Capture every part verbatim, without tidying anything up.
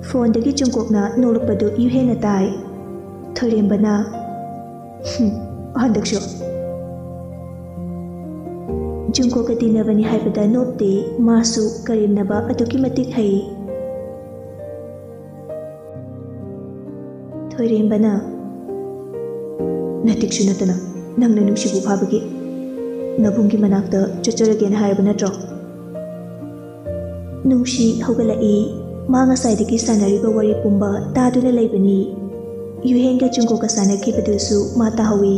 ꯐꯣꯟꯗꯒꯤ ꯖꯨꯡꯀꯣꯛꯅ ꯅꯣꯛꯂꯛꯄꯗꯨ ꯌꯨꯍꯦꯟꯅ ꯇꯥꯏ꯫ ꯊꯣꯏꯔꯦꯝꯕꯅ, "ꯍꯨꯝ, ꯍꯟꯗꯛꯁꯨ꯫ ꯖꯨꯡꯀꯣꯛꯀ ꯇꯤꯟꯅꯕꯅꯤ ꯍꯥꯏꯕꯗ ꯅꯣꯞꯇꯦ, ꯃꯥꯁꯨ ꯀꯔꯦꯝꯅꯕ ꯑꯗꯨꯛꯀꯤ ꯃꯇꯤꯛ ꯍꯩ"꯫ ꯊꯣꯏꯔꯦꯝꯕꯅ, "ꯅꯇꯤꯛꯁꯨ ꯅꯠꯇꯅ, ꯅꯪꯅ ꯅꯨꯡꯁꯤꯕꯨ ꯐꯥꯕꯒꯤ ꯅꯕꯨꯡꯒꯤ ꯃꯅꯥꯛꯇ ꯆꯠꯆꯔꯒꯦꯅ ꯍꯥꯏꯔꯕ ꯅꯠꯇ꯭ꯔꯣ?" ꯅꯨꯡꯁꯤ ꯍꯧꯒꯠꯂꯛꯏ꯫ ꯃꯥ ꯉꯁꯥꯏꯗꯒꯤ ꯁꯥꯟꯅꯔꯤꯕ ꯋꯥꯔꯤ ꯄꯨꯝꯕ ꯇꯥꯗꯨꯅ ꯂꯩꯕꯅꯤ꯫ ꯌꯨꯍꯦꯟꯒ ꯖꯨꯡꯀꯣꯛꯀ ꯁꯥꯟꯅꯈꯤꯕꯗꯨꯁꯨ ꯃꯥ ꯇꯥꯍꯧꯏ꯫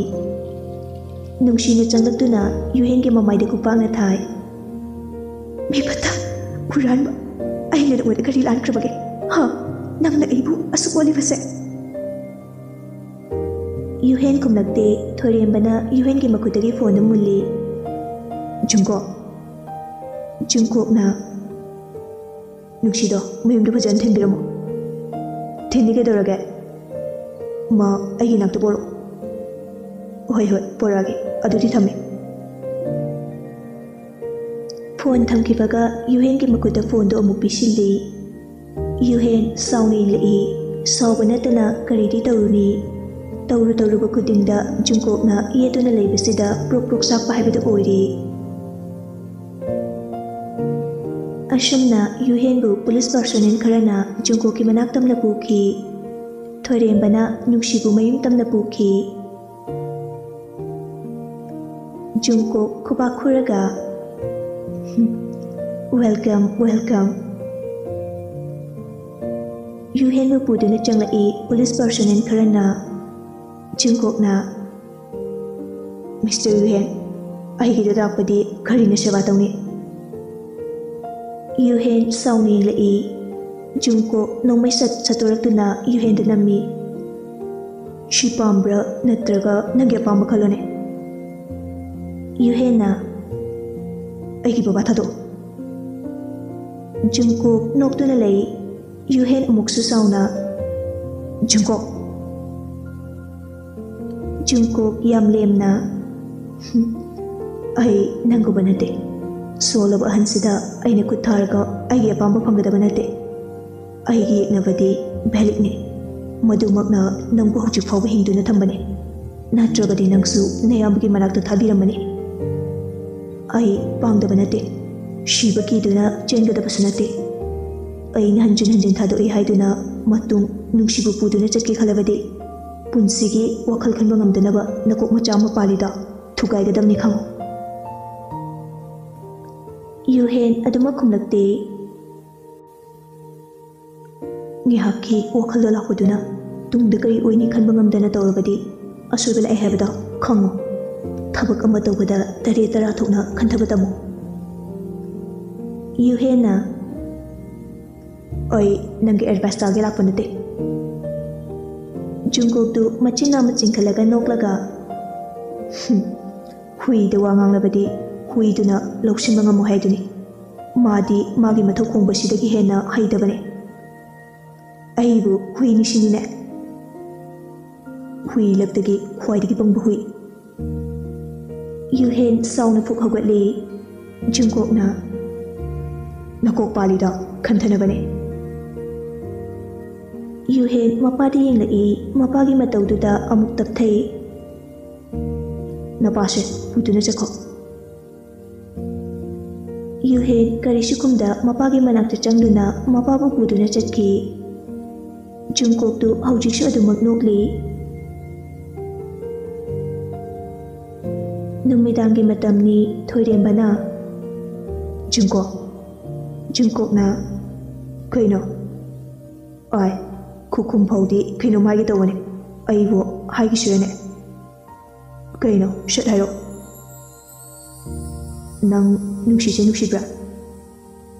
ꯅꯨꯡꯁꯤꯅ ꯆꯪꯂꯛꯇꯨꯅ ꯌꯨꯍꯦꯟꯒꯤ ꯃꯃꯥꯏꯗ ꯈꯨꯄꯥꯛꯅ ꯊꯥꯏ꯫ "ꯃꯤꯐꯠꯇ, ꯍꯨꯔꯥꯟꯕ, ꯑꯩꯅ ꯅꯉꯣꯟꯗ ꯀꯔꯤ ꯂꯥꯟꯈ꯭ꯔꯕꯒꯦ? ꯍꯥ? ꯅꯪꯅ ꯑꯩꯕꯨ ꯑꯁꯨꯛ ꯑꯣꯜꯂꯤꯕꯁꯦ?" ꯌꯨꯍꯦꯟ ꯈꯨꯝꯂꯛꯇꯦ꯫ ꯊꯣꯏꯔꯦꯝꯕꯅ ꯌꯨꯍꯦꯟꯒꯤ ꯃꯈꯨꯠꯇꯒꯤ ꯐꯣꯟꯗꯨ ꯃꯨꯜꯂꯤ꯫ "ꯖꯨꯡꯀꯣꯛ꯫" ꯖꯨꯡꯀꯣꯛꯅ, "ꯅꯨꯡꯁꯤꯗꯣ ꯃꯌꯨꯝꯗ ꯐꯖꯅ ꯊꯤꯟꯕꯤꯔꯝꯃꯣ꯫" "ꯊꯤꯟꯅꯤ ꯀꯩꯗꯧꯔꯒꯦ? ꯃꯥ ꯑꯩꯒꯤ ꯅꯥꯛꯇ ꯄꯣꯔꯛꯑꯣ꯫" "ꯍꯣꯏ, ꯍꯣꯏ, ꯄꯣꯔꯛꯑꯒꯦ꯫ ꯑꯗꯨꯗꯤ ꯊꯝꯃꯦ꯫" ꯐꯣꯟ ꯊꯝꯈꯤꯕꯒ ꯌꯨꯍꯦꯟꯒꯤ ꯃꯈꯨꯠꯇ ꯐꯣꯟꯗꯨ ꯑꯃꯨꯛ ꯄꯤꯁꯤꯜꯂꯤ꯫ ꯌꯨꯍꯦꯟ ꯁꯥꯎꯅ ꯌꯦꯡꯂꯛꯏ꯫ ꯁꯥꯎꯕ ꯅꯠꯇꯅ ꯀꯔꯤꯗꯤ ꯇꯧꯔꯨꯅꯤ? ꯇꯧꯔꯨ ꯇꯧꯔꯨꯕ ꯈꯨꯗꯤꯡꯗ ꯖꯨꯡꯀꯣꯛꯅ ꯌꯦꯠꯇꯨꯅ ꯂꯩꯕꯁꯤꯗ ꯄ꯭ꯔꯣꯛ ꯄ꯭ꯔꯣꯛ ꯆꯥꯛꯄ ꯍꯥꯏꯕꯗꯨ ꯑꯣꯏꯔꯦ꯫ ꯑꯁꯨꯝꯅ ꯌꯨꯍꯦꯟꯕꯨ ꯄꯨꯂꯤꯁ ꯄꯥꯔꯁꯣꯅꯦꯜ ꯈꯔꯅ ꯖꯨꯡꯀꯣꯛꯀꯤ ꯃꯅꯥꯛ ꯇꯝꯅ ꯄꯨꯈꯤ꯫ ꯊꯣꯏꯔꯦꯝꯕꯅ ꯅꯨꯡꯁꯤꯕꯨ ꯃꯌꯨꯝ ꯇꯝꯅ ꯄꯨꯈꯤ꯫ ꯖꯨꯡꯀꯣꯛ ꯈꯨꯕꯥꯛ ꯈꯨꯔꯒ, "Welcome, welcome." ꯌꯨꯍꯦꯟꯕꯨ ꯄꯨꯗꯨꯅ ꯆꯪꯂꯛꯏ ꯄꯨꯂꯤꯁ ꯄꯥꯔꯁꯣꯅꯦꯜ ꯈꯔꯅ꯫ ꯖꯨꯡꯀꯣꯛꯅ, "ꯃꯤꯁꯇꯔ ꯌꯨꯍꯦꯟ, ꯑꯩꯒꯤꯗ ꯂꯥꯛꯄꯗꯤ ꯀꯔꯤꯅ ꯁꯦꯕꯥ ꯇꯧꯅꯤ?" ꯌꯨꯍꯦꯟ ꯁꯥꯎꯅ ꯌꯦꯡꯂꯛꯏ꯫ ꯖꯨꯡꯀꯣꯛ ꯅꯣꯡꯃꯩ ꯁꯠ ꯁꯠꯇꯣꯔꯛꯇꯨꯅ ꯌꯨꯍꯦꯟꯗ ꯅꯝꯃꯤ꯫ "ꯁꯤ ꯄꯥꯝꯕ꯭ꯔꯥ, ꯅꯠꯇ꯭ꯔꯒ ꯅꯪꯒꯤ ꯑꯄꯥꯝꯕ ꯈꯜꯂꯣꯅꯦ?" ꯌꯨꯍꯦꯟꯅ, "ꯑꯩꯒꯤ ꯕꯕꯥ ꯊꯥꯗꯣꯛꯑꯣ꯫" ꯖꯨꯡꯀꯣꯛ ꯅꯣꯛꯇꯨꯅ ꯂꯩ꯫ ꯌꯨꯍꯦꯟ ꯑꯃꯨꯛꯁꯨ ꯁꯥꯎꯅ, "ꯖꯨꯡꯀꯣꯛ!" ꯖꯨꯡꯀꯣꯛ ꯌꯥꯝ ꯂꯦꯝꯅ, "ꯍꯨꯝ, ꯑꯩ ꯅꯪꯒꯨꯝꯕ ꯅꯠꯇꯦ꯫ ꯁꯣꯜꯂꯕ ꯑꯍꯟꯁꯤꯗ ꯑꯩꯅ ꯈꯨꯠ ꯊꯥꯔꯒ ꯑꯩꯒꯤ ꯑꯄꯥꯝꯕ ꯐꯪꯒꯗꯕ ꯅꯠꯇꯦ꯫ ꯑꯩꯒꯤ ꯌꯦꯛꯅꯕꯗꯤ ꯚꯦꯂꯤꯗꯅꯤ꯫ ꯃꯗꯨꯃꯛꯅ ꯅꯪꯕꯨ ꯍꯧꯖꯤꯛ ꯐꯥꯎꯕ ꯍꯤꯡꯗꯨꯅ ꯊꯝꯕꯅꯤ꯫ ꯅꯠꯇ꯭ꯔꯕꯗꯤ ꯅꯪꯁꯨ ꯅꯌꯥꯝꯕꯒꯤ ꯃꯅꯥꯛꯇ ꯊꯥꯕꯤꯔꯝꯃꯅꯤ꯫ ꯑꯩ ꯄꯥꯝꯗꯕ ꯅꯠꯇꯦ꯫ ꯁꯤꯕ ꯀꯤꯗꯨꯅ ꯆꯦꯟꯒꯗꯕꯁꯨ ꯅꯠꯇꯦ꯫ ꯑꯩꯅ ꯍꯟꯖꯤꯟ ꯍꯟꯖꯤꯟ ꯊꯥꯗꯣꯛꯏ ꯍꯥꯏꯗꯨꯅ ꯃꯇꯨꯡ ꯅꯨꯡꯁꯤꯕ ꯄꯨꯗꯨꯅ ꯆꯠꯀꯦ ꯈꯜꯂꯕꯗꯤ ꯄꯨꯟꯁꯤꯒꯤ ꯋꯥꯈꯜ ꯈꯟꯕ ꯉꯝꯗꯅꯕ ꯅꯀꯣꯛ ꯃꯆꯥ ꯑꯃ ꯄꯥꯜꯂꯤꯗꯣ ꯊꯨꯒꯥꯏꯒꯗꯕꯅꯤ ꯈꯪꯉꯨ꯫ ꯌꯨꯍꯦꯟ ꯑꯗꯨꯃꯛ ꯈꯨꯝꯂꯛꯇꯦ꯫ ꯉꯥꯏꯍꯥꯛꯀꯤ ꯋꯥꯈꯜꯗ ꯂꯥꯛꯄꯗꯨꯅ ꯇꯨꯡꯗ ꯀꯔꯤ ꯑꯣꯏꯅꯤ ꯈꯟꯕ ꯉꯝꯗꯅ ꯇꯧꯔꯕꯗꯤ ꯑꯁꯣꯏꯕ ꯂꯥꯛꯑꯦ ꯍꯥꯏꯕꯗꯣ ꯈꯪꯉꯨ꯫ ꯊꯕꯛ ꯑꯃ ꯇꯧꯕꯗ ꯇꯔꯦꯠ ꯇꯔꯥ ꯊꯣꯛꯅ ꯈꯟꯊꯕ ꯇꯝꯃꯨ꯫ ꯌꯨꯍꯦꯟꯅ, "ꯑꯩ ꯅꯪꯒꯤ ꯑꯦꯗꯚꯥꯏꯁ ꯇꯥꯒꯦ ꯂꯥꯛꯄ ꯅꯠꯇꯦ꯫" ꯖꯨꯡꯀꯣꯛꯇꯨ ꯃꯆꯤꯟ ꯅꯥꯝꯃ ꯆꯤꯡꯈꯠꯂꯒ ꯅꯣꯛꯂꯒ, "ꯍꯨꯝ, ꯍꯨꯏꯗ ꯋꯥ ꯉꯥꯡꯂꯕꯗꯤ ꯍꯨꯏꯗꯨꯅ ꯂꯧꯁꯤꯟꯕ ꯉꯝꯃꯣ ꯍꯥꯏꯗꯨꯅꯤ꯫ ꯃꯥꯗꯤ ꯃꯥꯒꯤ ꯃꯊꯧ ꯈꯣꯡꯕꯁꯤꯗꯒꯤ ꯍꯦꯟꯅ ꯍꯩꯇꯕꯅꯤ꯫ ꯑꯩꯕꯨ ꯍꯨꯏ ꯅꯤꯡꯁꯤꯡꯉꯤꯅꯦ꯫ ꯍꯨꯏ ꯂꯛꯇꯒꯤ ꯈ꯭ꯋꯥꯏꯗꯒꯤ ꯄꯪꯕ ꯍꯨꯏ꯫" ꯌꯨꯍꯦꯟ ꯁꯥꯎꯅ ꯐꯨꯛ ꯍꯧꯒꯠꯂꯤ꯫ ꯖꯨꯡꯀꯣꯛꯅ, "ꯅꯀꯣꯛ ꯄꯥꯜꯂꯤꯗꯣ ꯈꯟꯊꯅꯕꯅꯦ꯫" ꯌꯨꯍꯦꯟ ꯃꯄꯥꯗ ꯌꯦꯡꯂꯛꯏ꯫ ꯃꯄꯥꯒꯤ ꯃꯇꯧꯗꯨꯗ ꯑꯃꯨꯛ ꯇꯞꯊꯩ꯫ "ꯅꯄꯥꯁꯦ ꯄꯨꯗꯨꯅ ꯆꯠꯈꯣ꯫" ꯌꯨꯍꯦꯟ ꯀꯔꯤꯁꯨ ꯈꯨꯝꯗ ꯃꯄꯥꯒꯤ ꯃꯅꯥꯛꯇ ꯆꯪꯗꯨꯅ ꯃꯄꯥꯕꯨ ꯄꯨꯗꯨꯅ ꯆꯠꯈꯤ꯫ ꯖꯨꯡꯀꯣꯛꯇꯨ ꯍꯧꯖꯤꯛꯁꯨ ꯑꯗꯨꯃꯛ ꯅꯣꯛꯂꯤ꯫ ꯅꯨꯃꯤꯗꯥꯡꯒꯤ ꯃꯇꯝꯅꯤ, ꯊꯣꯏꯔꯦꯝꯕꯅ꯫ "ꯖꯨꯡꯀꯣꯛ꯫" ꯖꯨꯡꯀꯣꯛꯅ, "ꯀꯩꯅꯣ?" "ꯑꯥꯏ, ꯈꯨꯈꯨꯝ ꯐꯥꯎꯗꯤ ꯀꯩꯅꯣꯝ ꯍꯥꯏꯒꯦ ꯇꯧꯕꯅꯦ꯫ ꯑꯩꯕꯨ ꯍꯥꯏꯈꯤꯁꯤꯔꯅꯦ?" "ꯀꯩꯅꯣ? ꯁꯠ ꯍꯥꯏꯔꯛꯑꯣ꯫" "ꯅꯪ ꯅꯨꯡꯁꯤꯁꯦ ꯅꯨꯡꯁꯤꯕ꯭ꯔꯥ?"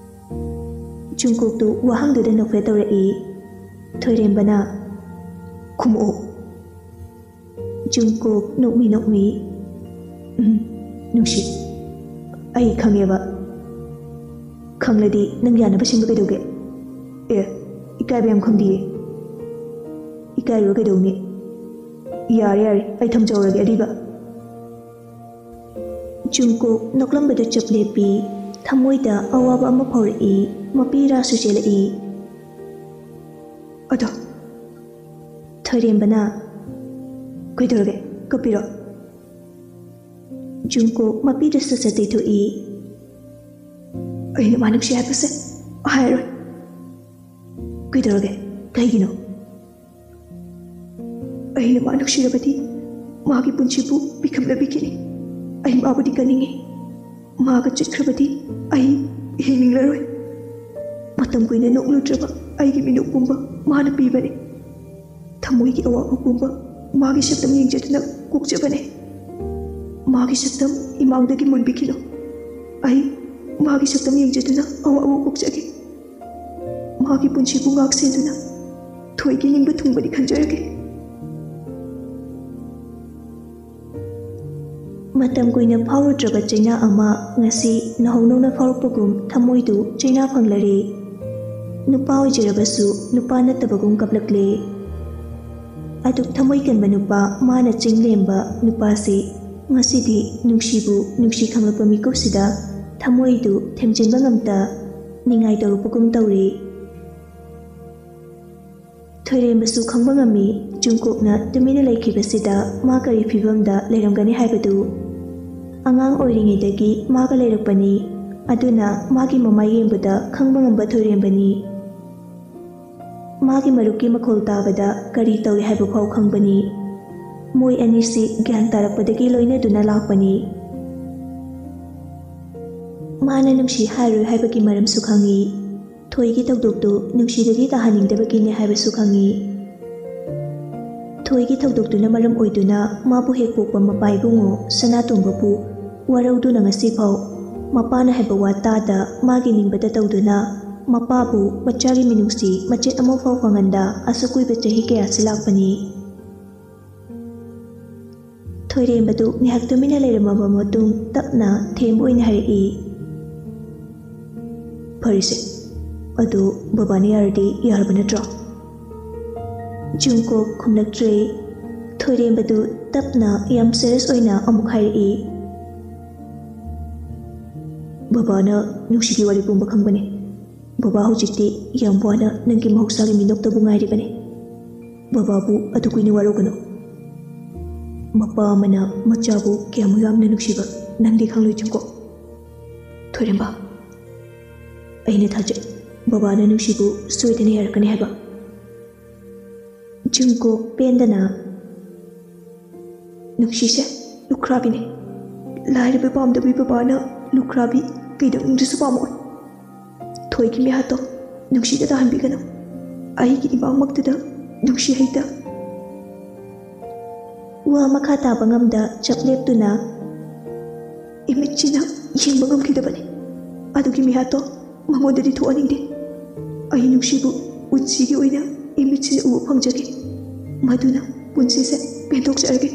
ꯖꯨꯡꯀꯣꯛꯇꯨ ꯋꯥꯍꯪꯗꯨꯗ ꯅꯣꯛꯐꯦꯠ ꯇꯧꯔꯛꯏ꯫ ꯊꯣꯏꯔꯦꯝꯕꯅ, "ꯈꯨꯝꯃꯛꯑꯣ꯫" ꯖꯨꯡꯀꯣꯛ ꯅꯣꯛꯃꯤ ꯅꯣꯛꯃꯤ, "ꯎꯝ, ꯅꯨꯡꯁꯤ꯫ ꯑꯩ ꯈꯪꯉꯦꯕ꯫ ꯈꯪꯂꯗꯤ ꯅꯪ ꯌꯥꯅꯕ ꯁꯤꯟꯕ ꯀꯩꯗꯧꯒꯦ? ꯑꯦ, ꯏꯀꯥꯏꯕ ꯌꯥꯝ ꯈꯪꯗꯤꯌꯦ꯫ ꯏꯀꯥꯏꯔꯨꯔ ꯀꯩꯗꯧꯅꯤ? ꯌꯥꯔꯦ, ꯌꯥꯔꯦ, ꯑꯩ ꯊꯝꯖꯍꯧꯔꯒꯦ ꯑꯔꯤꯕ꯫" ꯖꯨꯡꯀꯣꯛ ꯅꯣꯛꯂꯝꯕꯗꯨ ꯆꯞ ꯂꯦꯞꯄꯤ꯫ ꯊꯃꯣꯏꯗ ꯑꯋꯥꯕ ꯑꯃ ꯐꯥꯎꯔꯛꯏ꯫ ꯃꯄꯤ ꯔꯥꯁꯨ ꯆꯦꯜꯂꯛꯏ꯫ ꯑꯗꯣ꯫ ꯊꯣꯏꯔꯦꯝꯕꯅ, "ꯀꯩꯗꯧꯔꯒꯦ? ꯀꯞꯄꯤꯔꯣ?" ꯖꯨꯡꯀꯣꯛ ꯃꯄꯤꯗ ꯁꯠ ꯁꯠ ꯇꯩꯊꯣꯛꯏ꯫ "ꯑꯩꯅ ꯃꯥ ꯅꯨꯡꯁꯤ ꯍꯥꯏꯕꯁꯦ ꯍꯥꯏꯔꯣꯏ꯫" "ꯀꯩꯗꯧꯔꯒꯦ? ꯀꯩꯒꯤꯅꯣ?" "ꯑꯩꯅ ꯃꯥ ꯅꯨꯡꯁꯤꯔꯕꯗꯤ ꯃꯥꯒꯤ ꯄꯨꯟꯁꯤꯕꯨ ꯄꯤꯈꯝꯅꯕꯤꯈꯤꯅꯤ꯫ ꯑꯩ ꯃꯥꯕꯨꯗꯤ ꯀꯟꯅꯤꯡꯉꯤ꯫ ꯃꯥꯒ ꯆꯠꯈ꯭ꯔꯕꯗꯤ ꯑꯩ ꯍꯤꯡꯅꯤꯡꯂꯔꯣꯏ꯫ ꯃꯇꯝ ꯀꯨꯏꯅ ꯅꯣꯛꯂꯨꯗ꯭ꯔꯕ ꯑꯩꯒꯤ ꯃꯤꯅꯣꯛ ꯄꯨꯝꯕ ꯃꯥꯅ ꯄꯤꯕꯅꯤ꯫ ꯊꯃꯣꯏꯒꯤ ꯑꯋꯥꯕ ꯄꯨꯝꯕ ꯃꯥꯒꯤ ꯁꯛꯇꯝ ꯌꯦꯡꯖꯗꯨꯅ ꯀꯣꯛꯆꯕꯅꯤ꯫ ꯃꯥꯒꯤ ꯁꯛꯇꯝ ꯏꯃꯥꯡꯗꯒꯤ ꯃꯨꯟꯕꯤꯈꯤꯅꯨ꯫ ꯑꯩ ꯃꯥꯒꯤ ꯁꯛꯇꯝ ꯌꯦꯡꯖꯗꯨꯅ ꯑꯋꯥꯕ ꯀꯣꯛꯆꯒꯦ꯫ ꯃꯥꯒꯤ ꯄꯨꯟꯁꯤꯕꯨ ꯉꯥꯛ ꯁꯦꯟꯗꯨꯅ ꯊꯣꯏꯒꯤ ꯅꯤꯡꯕ ꯊꯨꯡꯕꯗꯤ ꯈꯟꯖꯔꯒꯦ꯫" ꯃꯇꯝ ꯀꯨꯏꯅ ꯐꯥꯎꯔꯨꯗ꯭ꯔꯕ ꯆꯩꯅꯥ ꯑꯃ ꯉꯁꯤ ꯅꯧꯍꯧꯅꯧꯅ ꯐꯥꯎꯔꯛꯄꯒꯨꯝ ꯊꯃꯣꯏꯗꯨ ꯆꯩꯅꯥ ꯐꯪꯂꯔꯦ꯫ ꯅꯨꯄꯥ ꯑꯣꯏꯖꯔꯕꯁꯨ ꯅꯨꯄꯥ ꯅꯠꯇꯕꯒꯨꯝ ꯀꯞꯂꯛꯂꯦ꯫ ꯑꯗꯨꯛ ꯊꯃꯣꯏ ꯀꯟꯕ ꯅꯨꯄꯥ, ꯃꯥꯅ ꯆꯤꯡꯂꯦꯝꯕ ꯅꯨꯄꯥꯁꯤ ꯉꯁꯤꯗꯤ ꯅꯨꯡꯁꯤꯕꯨ ꯅꯨꯡꯁꯤ ꯈꯪꯂꯛꯄ ꯃꯤꯀꯨꯞꯁꯤꯗ ꯊꯃꯣꯏꯗꯨ ꯊꯦꯝꯖꯤꯟꯕ ꯉꯝꯇ ꯅꯤꯡꯉꯥꯏ ꯇꯧꯔꯛꯄꯒꯨꯝ ꯇꯧꯔꯦ꯫ ꯊꯣꯏꯔꯦꯝꯕꯁꯨ ꯈꯪꯕ ꯉꯝꯃꯤ, ꯖꯨꯡꯀꯣꯛꯅ ꯇꯨꯃꯤꯟꯅ ꯂꯩꯈꯤꯕꯁꯤꯗ ꯃꯥ ꯀꯔꯤ ꯐꯤꯕꯝꯗ ꯂꯩꯔꯝꯒꯅꯤ ꯍꯥꯏꯕꯗꯨ꯫ ꯑꯉꯥꯡ ꯑꯣꯏꯔꯤꯉꯩꯗꯒꯤ ꯃꯥꯒ ꯂꯩꯔꯛꯄꯅꯤ, ꯑꯗꯨꯅ ꯃꯥꯒꯤ ꯃꯃꯥꯏ ꯌꯦꯡꯕꯗ ꯈꯪꯕ ꯉꯝꯕ ꯊꯣꯏꯔꯦꯝꯕꯅꯤ꯫ ꯃꯥꯒꯤ ꯃꯔꯨꯞꯀꯤ ꯃꯈꯣꯜ ꯇꯥꯕꯗ ꯀꯔꯤ ꯇꯧꯏ ꯍꯥꯏꯕ ꯐꯥꯎ ꯈꯪꯕꯅꯤ꯫ ꯃꯣꯏ ꯑꯅꯤꯁꯤ ꯒ꯭ꯌꯥꯟ ꯇꯥꯔꯛꯄꯗꯒꯤ ꯂꯣꯏꯅꯗꯨꯅ ꯂꯥꯛꯄꯅꯤ꯫ ꯃꯥꯅ ꯅꯨꯡꯁꯤ ꯍꯥꯏꯔꯣꯏ ꯍꯥꯏꯕꯒꯤ ꯃꯔꯝꯁꯨ ꯈꯪꯏ꯫ ꯊꯣꯏꯒꯤ ꯊꯧꯗꯣꯛꯇꯨ ꯅꯨꯡꯁꯤꯗꯒꯤ ꯇꯥꯍꯟꯅꯤꯡꯗꯕꯒꯤꯅꯤ ꯍꯥꯏꯕꯁꯨ ꯈꯪꯏ꯫ ꯊꯣꯏꯒꯤ ꯊꯧꯗꯣꯛꯇꯨꯅ ꯃꯔꯝ ꯑꯣꯏꯗꯨꯅ ꯃꯥꯕꯨ ꯍꯦꯛ ꯄꯣꯛꯄ ꯃꯄꯥ ꯏꯕꯨꯡꯉꯣ ꯁꯅꯥꯇꯣꯝꯕꯕꯨ ꯋꯥꯔꯧꯗꯨꯅ ꯉꯁꯤꯐꯥꯎ ꯃꯄꯥꯅ ꯍꯥꯏꯕ ꯋꯥ ꯇꯥꯗ ꯃꯥꯒꯤ ꯅꯤꯡꯕꯇ ꯇꯧꯗꯨꯅ ꯃꯄꯥꯕꯨ ꯃꯆꯥꯒꯤ ꯃꯤꯅꯨꯡꯁꯤ ꯃꯆꯦꯠ ꯑꯃꯐꯥꯎ ꯐꯪꯍꯟꯗ ꯑꯁꯨꯛ ꯀꯨꯏꯕ ꯆꯍꯤ ꯀꯌꯥꯁꯤ ꯂꯥꯛꯄꯅꯤ꯫ ꯊꯣꯏꯔꯦꯝꯕꯗꯨ ꯉꯥꯏꯍꯥꯛ ꯇꯨꯃꯤꯟꯅ ꯂꯩꯔꯝꯃꯕ ꯃꯇꯨꯡ ꯇꯞꯅ ꯊꯦꯝꯕ ꯑꯣꯏꯅ ꯍꯥꯏꯔꯛꯏ, "ꯐꯔꯦꯁꯦ, ꯑꯗꯨ ꯕꯕꯥꯅ ꯌꯥꯔꯗꯤ ꯌꯥꯔꯕ ꯅꯠꯇ꯭ꯔꯣ?" ꯖꯨꯡꯀꯣꯛ ꯈꯨꯝꯂꯛꯇ꯭ꯔꯦ꯫ ꯊꯣꯏꯔꯦꯝꯕꯗꯨ ꯇꯞꯅ ꯌꯥꯝ ꯁꯤꯔꯤꯌꯁ ꯑꯣꯏꯅ ꯑꯃꯨꯛ ꯍꯥꯏꯔꯛꯏ, "ꯕꯕꯥꯅ ꯅꯨꯡꯁꯤꯒꯤ ꯋꯥꯔꯤ ꯄꯨꯝꯕ ꯈꯪꯕꯅꯤ꯫ ꯕꯕꯥ ꯍꯧꯖꯤꯛꯇꯤ ꯌꯥꯝ ꯋꯥꯅ ꯅꯪꯒꯤ ꯃꯍꯧꯁꯥꯒꯤ ꯃꯤꯅꯣꯛꯇꯕꯨ ꯉꯥꯏꯔꯤꯕꯅꯤ꯫ ꯕꯕꯥꯕꯨ ꯑꯗꯨ ꯀꯨꯏꯅ ꯋꯥꯔꯧꯒꯅꯨ꯫ ꯃꯄꯥ ꯑꯃꯅ ꯃꯆꯥꯕꯨ ꯀꯌꯥꯃꯨꯛ ꯌꯥꯝꯅ ꯅꯨꯡꯁꯤꯕ ꯅꯪꯗꯤ ꯈꯪꯂꯣꯏ, ꯖꯨꯡꯀꯣꯛ꯫ ꯊꯣꯏꯔꯦꯝꯕ, ꯑꯩꯅ ꯊꯥꯖꯩ, ꯕꯕꯥꯅ ꯅꯨꯡꯁꯤꯕꯨ ꯁꯣꯏꯗꯅ ꯌꯥꯔꯛꯀꯅꯤ ꯍꯥꯏꯕ꯫ ꯖꯨꯡꯀꯣꯛ ꯄꯦꯟꯗꯅ, "ꯅꯨꯡꯁꯤꯁꯦ ꯂꯨꯈ꯭ꯔꯥꯕꯤꯅꯦ꯫ ꯂꯥꯏꯔꯕ ꯄꯥꯝꯗꯕꯤ ꯕꯕꯥꯅ ꯂꯨꯈ꯭ꯔꯥꯕꯤ ꯀꯩꯗꯧꯅꯨꯡꯗꯁꯨ ꯄꯥꯝꯃꯣꯏ꯫ ꯊꯣꯏꯒꯤ ꯃꯤꯍꯥꯠꯇꯣ ꯅꯨꯡꯁꯤꯗ ꯇꯥꯍꯟꯕꯤꯒꯅꯨ꯫ ꯑꯩꯒꯤ ꯏꯃꯥꯃꯛꯇꯗ ꯅꯨꯡꯁꯤ ꯍꯩꯇ"꯫ ꯋꯥ ꯃꯈꯥ ꯇꯥꯕ ꯉꯝꯗ ꯆꯞ ꯂꯦꯞꯇꯨꯅ ꯏꯃꯤꯠꯁꯤꯅ ꯌꯦꯡꯕ ꯉꯝꯈꯤꯗꯕꯅꯤ꯫ ꯑꯗꯨꯒꯤ ꯃꯤꯍꯥꯠꯇꯣ ꯃꯉꯣꯟꯗꯗꯤ ꯊꯣꯛꯍꯟꯅꯤꯡꯗꯦ꯫ ꯑꯩ ꯅꯨꯡꯁꯤꯕꯨ ꯄꯨꯟꯁꯤꯒꯤ ꯑꯣꯏꯅ ꯏꯃꯤꯠꯁꯤꯅ ꯎꯕ ꯐꯪꯖꯒꯦ꯫ ꯃꯗꯨꯅ ꯄꯨꯟꯁꯤꯁꯦ ꯄꯦꯟꯊꯣꯛꯆꯔꯒꯦ꯫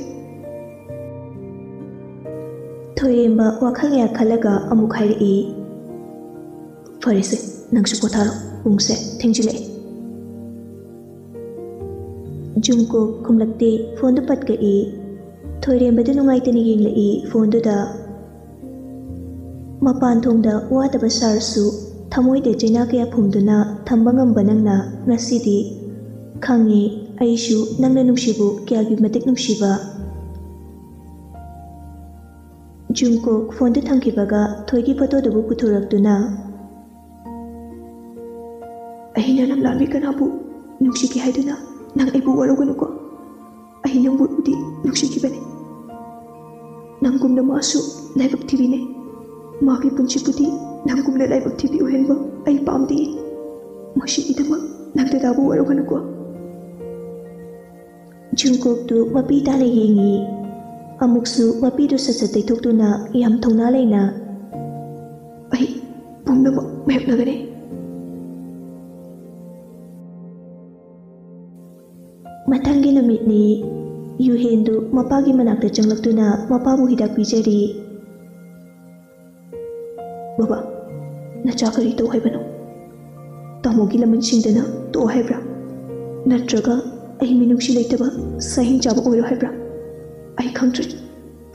ꯊꯣꯏꯔꯦꯝꯕ ꯋꯥꯈꯜ ꯀꯌꯥ ꯈꯜꯂꯒ ꯑꯃꯨꯛ ꯍꯥꯏꯔꯛꯏ, "ꯐꯔꯦꯁꯦ, ꯅꯪꯁꯨ ꯄꯣꯊꯥꯔꯣ, ꯄꯨꯡꯁꯦ ꯊꯦꯡꯖꯤꯜꯂꯛꯑꯦ"꯫ ꯖꯨꯡꯀꯣꯛ ꯈꯨꯝꯂꯛꯇꯦ, ꯐꯣꯟꯗꯨ ꯄꯠ ꯀꯛꯏ꯫ ꯊꯣꯏꯔꯦꯝꯕꯗꯨ ꯅꯨꯡꯉꯥꯏꯇꯅ ꯌꯦꯡꯂꯛꯏ ꯐꯣꯟꯗꯨꯗ꯫ ꯃꯄꯥꯟ ꯊꯣꯡꯗ ꯋꯥꯗꯕ ꯁꯥꯔꯁꯨ, ꯊꯃꯣꯏꯗ ꯆꯩꯅꯥ ꯀꯌꯥ ꯐꯨꯝꯗꯨꯅ ꯊꯝꯕ ꯉꯝꯕ ꯅꯪꯅ ꯉꯁꯤꯗꯤ ꯈꯪꯉꯦ, ꯑꯩꯁꯨ ꯅꯪꯅ ꯅꯨꯡꯁꯤꯕꯨ ꯀꯌꯥꯒꯤ ꯃꯇꯤꯛ ꯅꯨꯡꯁꯤꯕ꯫ ꯖꯨꯡꯀꯣꯛ ꯐꯣꯟꯗꯨ ꯊꯝꯈꯤꯕꯒ ꯊꯣꯏꯒꯤ ꯐꯣꯇꯣꯗꯨꯕꯨ ꯄꯨꯊꯣꯔꯛꯇꯨꯅ, "ꯑꯩꯅ ꯂꯝꯂꯥꯟꯕꯤ ꯀꯅꯥꯕꯨ ꯅꯨꯡꯁꯤꯒꯦ ꯍꯥꯏꯗꯨꯅ ꯅꯪ ꯑꯩꯕꯨ ꯋꯥꯔꯧꯒꯅꯨꯀꯣ꯫ ꯑꯩ ꯅꯪꯕꯨꯗꯤ ꯅꯨꯡꯁꯤꯈꯤꯕꯅꯤ꯫ ꯅꯪꯒꯨꯝꯅ ꯃꯥꯁꯨ ꯂꯥꯏꯕꯛ ꯊꯤꯕꯤꯅꯤ꯫ ꯃꯥꯒꯤ ꯄꯨꯟꯁꯤꯕꯨꯗꯤ ꯅꯪꯒꯨꯝꯅ ꯂꯥꯏꯕꯛ ꯊꯤꯕꯤ ꯑꯣꯏꯍꯟꯕ ꯑꯩ ꯄꯥꯝꯗꯦ꯫ ꯃꯁꯤꯒꯤꯗꯃꯛ ꯅꯪ ꯗꯗꯥꯕꯨ ꯋꯥꯔꯧꯒꯅꯨꯀꯣ"꯫ ꯖꯨꯡꯀꯣꯛꯇꯨ ꯃꯄꯤ ꯇꯥꯅ ꯌꯦꯡꯉꯤ꯫ ꯑꯃꯨꯛꯁꯨ ꯃꯄꯤꯗꯨ ꯁꯠ ꯁꯠ ꯇꯩꯊꯣꯛꯇꯨꯅ ꯌꯥꯝ ꯊꯧꯅꯥ ꯂꯩꯅ, "ꯑꯩ ꯄꯨꯝꯅꯃꯛ ꯃꯥꯌꯣꯛꯅꯒꯅꯤ"꯫ ꯃꯊꯪꯒꯤ ꯅꯨꯃꯤꯠꯅꯤ꯫ ꯌꯨꯍꯦꯟꯗꯨ ꯃꯄꯥꯒꯤ ꯃꯅꯥꯛꯇ ꯆꯪꯂꯛꯇꯨꯅ ꯃꯄꯥꯕꯨ ꯍꯤꯗꯥꯛ ꯄꯤꯖꯔꯤ꯫ "ꯕꯕꯥ, ꯅꯆꯥ ꯀꯔꯤ ꯇꯧ ꯍꯥꯏꯕꯅꯣ? ꯇꯥꯃꯣꯒꯤ ꯂꯃꯟꯁꯤꯡꯗꯅ ꯇꯣꯛꯑꯣ ꯍꯥꯏꯕ꯭ꯔꯥ? ꯅꯠꯇ꯭ꯔꯒ ꯑꯩ ꯃꯤꯅꯨꯡꯁꯤ ꯂꯩꯇꯕ ꯁꯥꯍꯤꯡ ꯆꯥꯕ ꯑꯣꯏꯔꯣ ꯍꯥꯏꯕ꯭ꯔꯥ? ꯑꯩ ꯈꯪꯗ꯭ꯔꯦ꯫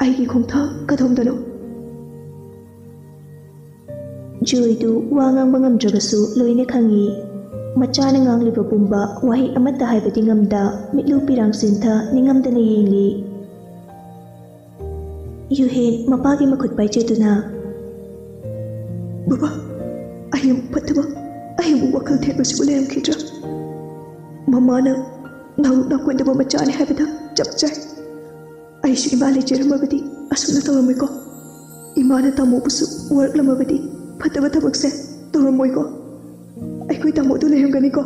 ꯑꯩꯒꯤ ꯈꯣꯡꯊꯥꯡ ꯀꯗꯣꯝꯗꯅꯣ?" ꯖꯣꯏꯗꯨ ꯋꯥ ꯉꯥꯡꯕ ꯉꯝꯗ꯭ꯔꯕꯁꯨ ꯂꯣꯏꯅ ꯈꯪꯏ꯫ ꯃꯆꯥꯅ ꯉꯥꯡꯂꯤꯕ ꯄꯨꯝꯕ ꯋꯥꯍꯩ ꯑꯃꯠꯇ ꯍꯥꯏꯕꯗꯤ ꯉꯝꯗ ꯃꯤꯠꯂꯨ ꯄꯤꯔꯥꯡ ꯆꯤꯟꯊ ꯅꯤꯡꯉꯝꯗꯅ ꯌꯦꯡꯂꯤ꯫ ꯌꯨꯍꯦꯟ ꯃꯄꯥꯒꯤ ꯃꯈꯨꯠ ꯄꯥꯏꯖꯗꯨꯅ, "ꯕꯕꯥ, ꯑꯩ ꯑꯃꯨꯛ ꯐꯠꯇꯕ, ꯑꯩ ꯑꯃꯨꯛ ꯋꯥꯈꯜ ꯊꯦꯠꯄꯁꯤꯕꯨ ꯂꯩꯔꯝꯈꯤꯗ꯭ꯔꯥ? ꯃꯃꯥꯅ ꯅꯥꯎ ꯅꯥꯎꯀꯣꯟꯗꯕ ꯃꯆꯥꯅꯤ ꯍꯥꯏꯕꯗ ꯆꯞ ꯆꯥꯏ꯫ ꯑꯩꯁꯨ ꯏꯃꯥ ꯂꯩꯖꯔꯝꯃꯕꯗꯤ ꯑꯁꯨꯝꯅ ꯇꯧꯔꯝꯃꯣꯏꯀꯣ꯫ ꯏꯃꯥꯅ ꯇꯥꯃꯣꯕꯨꯁꯨ ꯋꯥꯔꯛꯂꯝꯃꯕꯗꯤ ꯐꯠꯇꯕ ꯊꯕꯛꯁꯦ ꯇꯧꯔꯝꯃꯣꯏꯀꯣ꯫ ꯑꯩꯈꯣꯏ ꯇꯥꯃꯣꯗꯨ ꯂꯩꯔꯝꯒꯅꯤꯀꯣ?"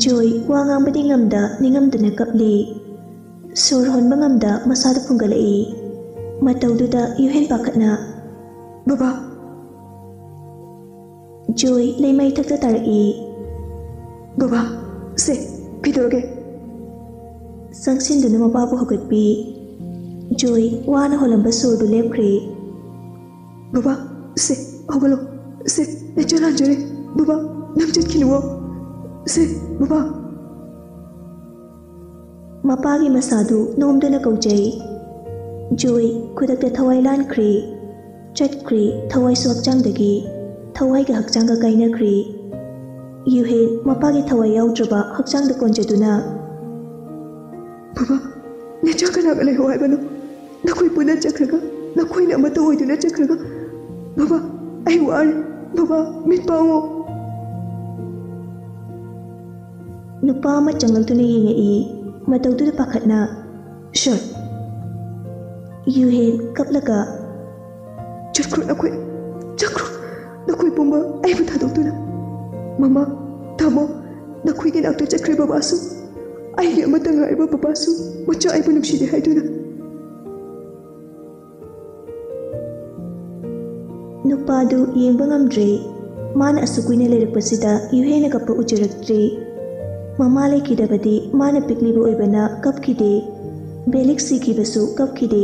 ꯖꯣꯏ ꯋꯥ ꯉꯥꯡꯕꯗꯤ ꯉꯝꯗ ꯅꯤꯡꯉꯝꯗꯅ ꯀꯞꯂꯤ꯫ ꯁꯣꯔ ꯍꯣꯟꯕ ꯉꯝꯗ ꯃꯁꯥꯗꯨ ꯐꯨꯡꯒꯠꯂꯛꯏ꯫ ꯃꯇꯧꯗꯨꯗ ꯌꯨꯍꯦꯟ ꯄꯥꯈꯠꯅ, "ꯕꯕꯥ!" ꯖꯣꯏ ꯂꯩꯃꯥꯏ ꯊꯛꯇ ꯇꯥꯔꯛꯏ꯫ "ꯕꯕꯥ, ꯁꯦ, ꯀꯩꯗꯧꯔꯒꯦ?" ꯆꯪꯁꯤꯟꯗꯨꯅ ꯃꯄꯥꯕꯨ ꯍꯧꯒꯠꯄꯤ꯫ ꯖꯣꯏ ꯋꯥꯅ ꯍꯣꯜꯂꯝꯕ ꯁꯣꯔꯗꯨ ꯂꯦꯞꯈ꯭ꯔꯦ꯫ "ꯕꯕꯥ, ꯁꯦ, ꯍꯧꯒꯠꯂꯣ꯫ ꯁꯦ, ꯅꯆꯦ ꯂꯥꯟꯖꯔꯦ꯫ ꯕꯕꯥ, ꯅꯪ ꯆꯠꯈꯤꯅꯨꯋꯣ꯫ ꯁꯦ, ꯕꯕꯥ!" ꯃꯄꯥꯒꯤ ꯃꯁꯥꯗꯨ ꯅꯣꯝꯗꯨꯅ ꯀꯧꯖꯩ꯫ ꯖꯣꯏ ꯈꯨꯗꯛꯇ ꯊꯋꯥꯏ ꯂꯥꯟꯈ꯭ꯔꯦ꯫ ꯆꯠꯈ꯭ꯔꯦ ꯊꯋꯥꯏꯁꯨ ꯍꯛꯆꯥꯡꯗꯒꯤ, ꯊꯋꯥꯏꯒ ꯍꯛꯆꯥꯡꯒ ꯀꯥꯏꯅꯈ꯭ꯔꯦ꯫ ꯌꯨꯍꯦꯟ ꯃꯄꯥꯒꯤ ꯊꯋꯥꯏ ꯌꯥꯎꯗ꯭ꯔꯕ ꯍꯛꯆꯥꯡꯗ ꯀꯣꯟꯖꯗꯨꯅ, "ꯕꯕꯥ, ꯅꯆꯥ ꯀꯅꯥꯒ ꯂꯩꯍꯧ ꯍꯥꯏꯕꯅꯣ? ꯅꯈꯣꯏ ꯄꯨꯟꯅ ꯆꯠꯈ꯭ꯔꯒ ꯅꯈꯣꯏꯅ ꯑꯃꯠꯇ ꯑꯣꯏꯗꯨꯅ ꯆꯠꯈ꯭ꯔꯒ꯫ ꯕꯕꯥ, ꯑꯩ ꯋꯥꯔꯦ꯫ ꯕꯕꯥ, ꯃꯤꯠ ꯄꯥꯡꯉꯣ!" ꯅꯨꯄꯥ ꯑꯃ ꯆꯪꯂꯛꯇꯨꯅ ꯌꯦꯡꯉꯛꯏ꯫ ꯃꯇꯧꯗꯨꯗ ꯄꯥꯈꯠꯅ, "ꯁꯣꯠ!" ꯌꯨꯍꯦꯟ ꯀꯞꯂꯒ, "ꯆꯠꯈ꯭ꯔꯣ ꯅꯈꯣꯏ, ꯆꯠꯈ꯭ꯔꯣ ꯅꯈꯣꯏ ꯄꯨꯝꯕ ꯑꯩꯕꯨ ꯊꯥꯗꯣꯛꯇꯨꯅ꯫ ꯃꯃꯥ, ꯇꯥꯃꯣ, ꯅꯈꯣꯏꯒꯤ ꯅꯥꯛꯇ ꯆꯠꯈ꯭ꯔꯦ ꯕꯕꯥꯁꯨ꯫ ꯑꯩꯒꯤ ꯑꯃꯠꯇ ꯉꯥꯏꯔꯕ ꯕꯕꯥꯁꯨ ꯃꯆꯥ ꯑꯩꯕꯨ ꯅꯨꯡꯁꯤꯗꯦ ꯍꯥꯏꯗꯨꯅ꯫" ꯅꯨꯄꯥꯗꯨ ꯌꯦꯡꯕ ꯉꯝꯗ꯭ꯔꯦ꯫ ꯃꯥꯅ ꯑꯁꯨꯛ ꯀꯨꯏꯅ ꯂꯩꯔꯛꯄꯁꯤꯗ ꯌꯨꯍꯦꯟꯅ ꯀꯞꯄ ꯎꯖꯔꯛꯇ꯭ꯔꯤ꯫ ꯃꯃꯥ ꯂꯩꯈꯤꯗꯕꯗꯤ ꯃꯥꯅ ꯄꯤꯛꯂꯤꯕ ꯑꯣꯏꯕꯅ ꯀꯞꯈꯤꯗꯦ꯫ ꯕꯦꯂꯤꯛ ꯁꯤꯈꯤꯕꯁꯨ ꯀꯞꯈꯤꯗꯦ꯫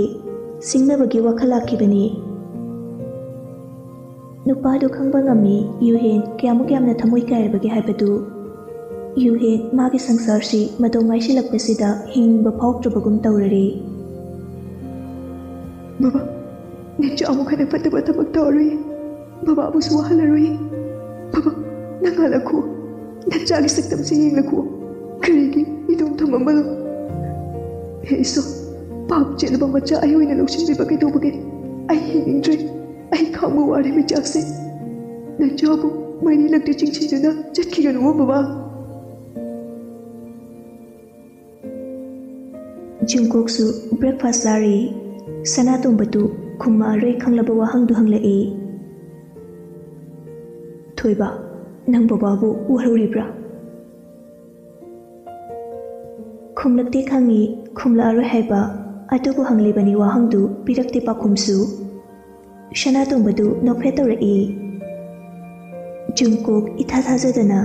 ꯁꯤꯡꯅꯕꯒꯤ ꯋꯥꯈꯜ ꯂꯥꯛꯈꯤꯕꯅꯤ꯫ ꯅꯨꯄꯥꯗꯨ ꯈꯪꯕ ꯉꯝꯃꯤ ꯌꯨꯍꯦꯟ ꯀꯌꯥꯃꯨꯛ ꯌꯥꯝꯅ ꯊꯃꯣꯏ ꯀꯥꯏꯔꯕꯒꯦ ꯍꯥꯏꯕꯗꯨ꯫ ꯌꯨꯍꯦꯟ ꯃꯥꯒꯤ ꯁꯪꯁꯥꯔꯁꯤ ꯃꯇꯧ ꯉꯥꯏꯁꯤꯜꯂꯛꯄꯁꯤꯗ ꯍꯤꯡꯅꯤꯡꯕ ꯐꯥꯎꯗ꯭ꯔꯕꯒꯨꯝ ꯇꯧꯔꯔꯦ꯫ "ꯕꯕꯥ, ꯅꯆꯥ ꯑꯃꯨꯛ ꯍꯟꯅ ꯐꯠꯇꯕ ꯊꯕꯛ ꯇꯧꯔꯔꯣꯏ꯫ ꯕꯕꯥꯕꯨꯁꯨ ꯋꯥꯍꯜꯂꯔꯣꯏ꯫ ꯕꯕꯥ, ꯅꯪ ꯍꯜꯂꯛꯈꯣ꯫ ꯅꯆꯥꯒꯤ ꯁꯛꯇꯝꯁꯤ ꯌꯦꯡꯂꯈꯣ꯫ ꯀꯔꯤꯒꯤ ꯏꯇꯣꯝ ꯊꯝꯃꯝꯕꯅꯣ? ꯍꯦ ꯏꯁꯣꯔ, ꯄꯥꯞ ꯆꯦꯜꯂꯕ ꯃꯆꯥ ꯑꯩ ꯑꯣꯏꯅ ꯂꯧꯁꯤꯟꯕꯤꯕ ꯀꯩꯗꯧꯕꯒꯦ? ꯑꯩ ꯍꯤꯡꯅꯤꯡꯗ꯭ꯔꯦ꯫ ꯑꯩ ꯈꯥꯡꯕ ꯋꯥꯔꯦ ꯃꯩꯆꯥꯛꯁꯦ꯫ ꯅꯆꯥꯕꯨ ꯃꯩꯔꯤ ꯂꯛꯇ ꯆꯤꯡꯁꯤꯟꯗꯨꯅ ꯆꯠꯈꯤꯒꯅꯨ ꯕꯕꯥ꯫ ꯖꯨꯡꯀꯣꯛꯁꯨ breakfast ꯆꯥꯔꯤ꯫ ꯁꯅꯥꯇꯣꯝꯕꯗꯨ ꯈꯨꯝꯃꯛꯑꯔꯣꯏ ꯈꯪꯂꯕ ꯋꯥꯍꯪꯗꯨ ꯍꯪꯂꯛꯏ꯫ "ꯊꯣꯏꯕ, ꯅꯪ ꯕꯕꯥꯕꯨ ꯎꯍꯧꯔꯤꯕ꯭ꯔꯥ?" ꯈꯨꯝꯂꯛꯇꯦ ꯈꯪꯏ, ꯈꯨꯝꯂꯛꯑꯔꯣꯏ ꯍꯥꯏꯕ, ꯑꯗꯨꯕꯨ ꯍꯪꯂꯤꯕꯅꯤ ꯋꯥꯍꯪꯗꯨ ꯄꯤꯔꯛꯇꯦ ꯄꯥꯎꯈꯨꯝꯁꯨ꯫ ꯁꯅꯥꯇꯣꯝꯕꯗꯨ ꯅꯣꯛꯐꯦꯠ ꯇꯧꯔꯛꯏ꯫ ꯖꯨꯡꯀꯣꯛ ꯏꯊꯥ ꯊꯥꯖꯗꯅ,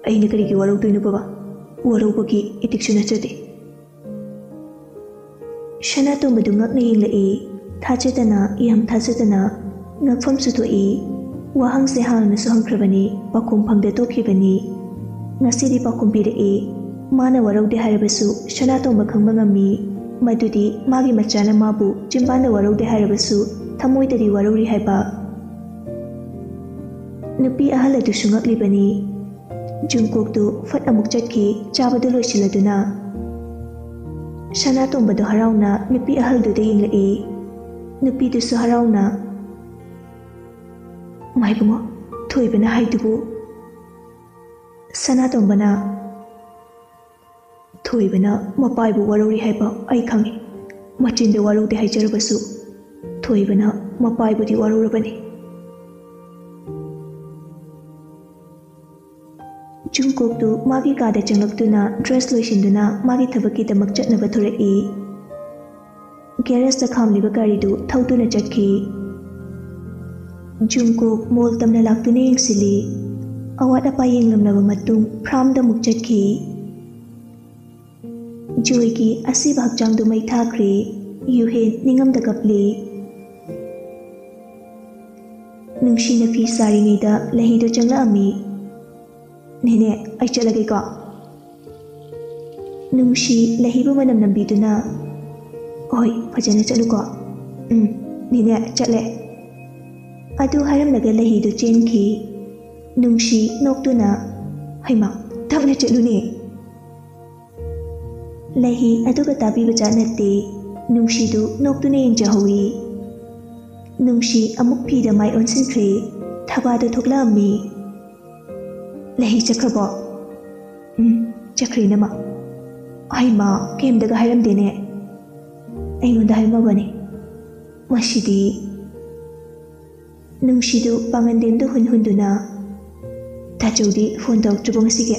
"ꯑꯩꯅ ꯀꯔꯤꯒꯤ ꯋꯥꯔꯧꯗꯣꯏꯅꯣ ꯕꯕꯥ? ꯋꯥꯔꯧꯕꯒꯤ ꯏꯇꯤꯛꯁꯨ ꯅꯠꯆꯗꯦ꯫" ꯁꯅꯥꯇꯣꯝꯕꯗꯨ ꯉꯛꯅ ꯌꯦꯡꯂꯛꯏ꯫ ꯊꯥꯖꯗꯅ, ꯌꯥꯝ ꯊꯥꯖꯗꯅ꯫ ꯉꯛꯐꯝꯁꯨ ꯊꯣꯛꯏ꯫ ꯋꯥꯍꯪꯁꯦ ꯍꯥꯟꯅꯁꯨ ꯍꯪꯈ꯭ꯔꯕꯅꯤ, ꯄꯥꯎꯈꯨꯝ ꯐꯪꯗ ꯇꯣꯛꯈꯤꯕꯅꯤ꯫ ꯉꯁꯤꯗꯤ ꯄꯥꯎꯈꯨꯝ ꯄꯤꯔꯛꯏ꯫ ꯃꯥꯅ ꯋꯥꯔꯧꯗꯦ ꯍꯥꯏꯔꯕꯁꯨ ꯁꯅꯥꯇꯣꯝꯕ ꯈꯪꯕ ꯉꯝꯃꯤ꯫ ꯃꯗꯨꯗꯤ ꯃꯥꯒꯤ ꯃꯆꯥꯅ ꯃꯥꯕꯨ ꯆꯤꯟꯕꯥꯟꯗ ꯋꯥꯔꯧꯗꯦ ꯍꯥꯏꯔꯕꯁꯨ ꯊꯃꯣꯏꯗꯗꯤ ꯋꯥꯔꯧꯔꯤ ꯍꯥꯏꯕ꯫ ꯅꯨꯄꯤ ꯑꯍꯜ ꯑꯗꯨꯁꯨ ꯉꯛꯂꯤꯕꯅꯤ꯫ ꯖꯨꯡꯀꯣꯛꯇꯨ ꯐꯠ ꯑꯃꯨꯛ ꯆꯠꯈꯤ, ꯆꯥꯕꯗꯨ ꯂꯣꯏꯁꯤꯜꯂꯗꯨꯅ꯫ ꯁꯅꯥꯇꯣꯝꯕꯗꯨ ꯍꯔꯥꯎꯅ ꯅꯨꯄꯤ ꯑꯍꯜꯗꯨꯗ ꯌꯦꯡꯂꯛꯏ꯫ ꯅꯨꯄꯤꯗꯨꯁꯨ ꯍꯔꯥꯎꯅ, "ꯃꯥꯏꯕꯨꯡꯉꯣ, ꯊꯣꯏꯕꯅ ꯍꯥꯏꯗꯨꯕꯨ?" ꯁꯅꯥꯇꯣꯝꯕꯅ, "ꯊꯣꯏꯕꯅ ꯃꯄꯥꯏꯕꯨ ꯋꯥꯔꯧꯔꯤ ꯍꯥꯏꯕ ꯑꯩ ꯈꯪꯏ꯫ ꯃꯆꯤꯟꯗ ꯋꯥꯔꯧꯗꯦ ꯍꯥꯏꯖꯔꯕꯁꯨ ꯊꯣꯏꯕꯅ ꯃꯄꯥꯏꯕꯨꯗꯤ ꯋꯥꯔꯧꯔꯕꯅꯤ꯫" ꯖꯨꯡꯀꯣꯛꯇꯨ ꯃꯥꯒꯤ ꯀꯥꯗ ꯆꯪꯂꯛꯇꯨꯅ dress ꯂꯣꯏꯁꯤꯟꯗꯨꯅ ꯃꯥꯒꯤ ꯊꯕꯛꯀꯤꯗꯃꯛ ꯆꯠꯅꯕ ꯊꯣꯔꯛꯏ꯫ Garage ꯇ ꯈꯥꯝꯂꯤꯕ ꯒꯥꯔꯤꯗꯨ ꯊꯧꯗꯨꯅ ꯆꯠꯈꯤ꯫ ꯖꯨꯡꯀꯣꯛ ꯃꯣꯜ ꯇꯝꯅ ꯂꯥꯛꯇꯨꯅ ꯌꯦꯡꯁꯤꯜꯂꯤ꯫ ꯑꯋꯥꯠ ꯑꯄꯥ ꯌꯦꯡꯂꯝꯂꯕ ꯃꯇꯨꯡ ꯐ꯭ꯔꯥꯝꯗ ꯑꯃꯨꯛ ꯆꯠꯈꯤ꯫ ꯖꯣꯏꯒꯤ ꯑꯁꯤꯕ ꯍꯛꯆꯥꯡꯗꯨ ꯃꯩ ꯊꯥꯈ꯭ꯔꯦ꯫ ꯌꯨꯍꯦꯟ ꯅꯤꯡꯉꯝꯗ ꯀꯞꯂꯤ꯫ ꯅꯨꯡꯁꯤꯅ ꯐꯤ ꯁꯥꯔꯤꯉꯩꯗ ꯂꯍꯤꯗꯣ ꯆꯪꯂꯛꯑꯝꯃꯤ꯫ "ꯅꯦꯅꯦ, ꯑꯩ ꯆꯠꯂꯒꯦꯀꯣ꯫" ꯅꯨꯡꯁꯤ ꯂꯍꯤꯕꯨ ꯃꯅꯝ ꯅꯝꯕꯤꯗꯨꯅ, "ꯍꯣꯏ, ꯐꯖꯅ ꯆꯠꯂꯨꯀꯣ꯫ ꯎꯝ, ꯅꯦꯅꯦ, ꯆꯠꯂꯦ"꯫ ꯑꯗꯨ ꯍꯥꯏꯔꯝꯂꯒ ꯂꯩꯍꯤꯗꯨ ꯆꯦꯟꯈꯤ꯫ ꯅꯨꯡꯁꯤ ꯅꯣꯛꯇꯨꯅ, "ꯍꯩꯃꯥ, ꯇꯞꯅ ꯆꯠꯂꯨꯅꯦ"꯫ ꯂꯩꯍꯤ ꯑꯗꯨꯒ ꯇꯥꯕꯤꯕ ꯖꯥꯠ ꯅꯠꯇꯦ꯫ ꯅꯨꯡꯁꯤꯗꯨ ꯅꯣꯛꯇꯨꯅ ꯌꯦꯡꯖꯍꯧꯏ꯫ ꯅꯨꯡꯁꯤ ꯑꯃꯨꯛ ꯐꯤꯗ ꯃꯥꯏ ꯑꯣꯟꯁꯤꯟꯈ꯭ꯔꯦ꯫ ꯊꯕꯥꯗꯨ ꯊꯣꯛꯂꯛꯑꯝꯃꯤ꯫ "ꯂꯩꯍꯤ ꯆꯠꯈ꯭ꯔꯕꯣ?" "ꯎꯝ, ꯆꯠꯈ꯭ꯔꯦ ꯏꯅꯝꯃ"꯫ "ꯍꯩꯃꯥ, ꯀꯩꯝꯇꯒ ꯍꯥꯏꯔꯝꯗꯦꯅꯦ꯫ ꯑꯩꯉꯣꯟꯗ ꯍꯥꯏꯔꯝꯃꯕꯅꯤ꯫ ꯃꯁꯤꯗꯤ"꯫ ꯅꯨꯡꯁꯤꯗꯨ ꯄꯥꯡꯒꯟꯗꯦꯝꯗ ꯍꯨꯟ ꯍꯨꯟꯗꯨꯅ, "ꯇꯥꯆꯧꯗꯤ ꯐꯣꯟ ꯇꯧꯔꯛꯇ꯭ꯔꯤꯕꯣ ꯉꯁꯤꯒꯤ?"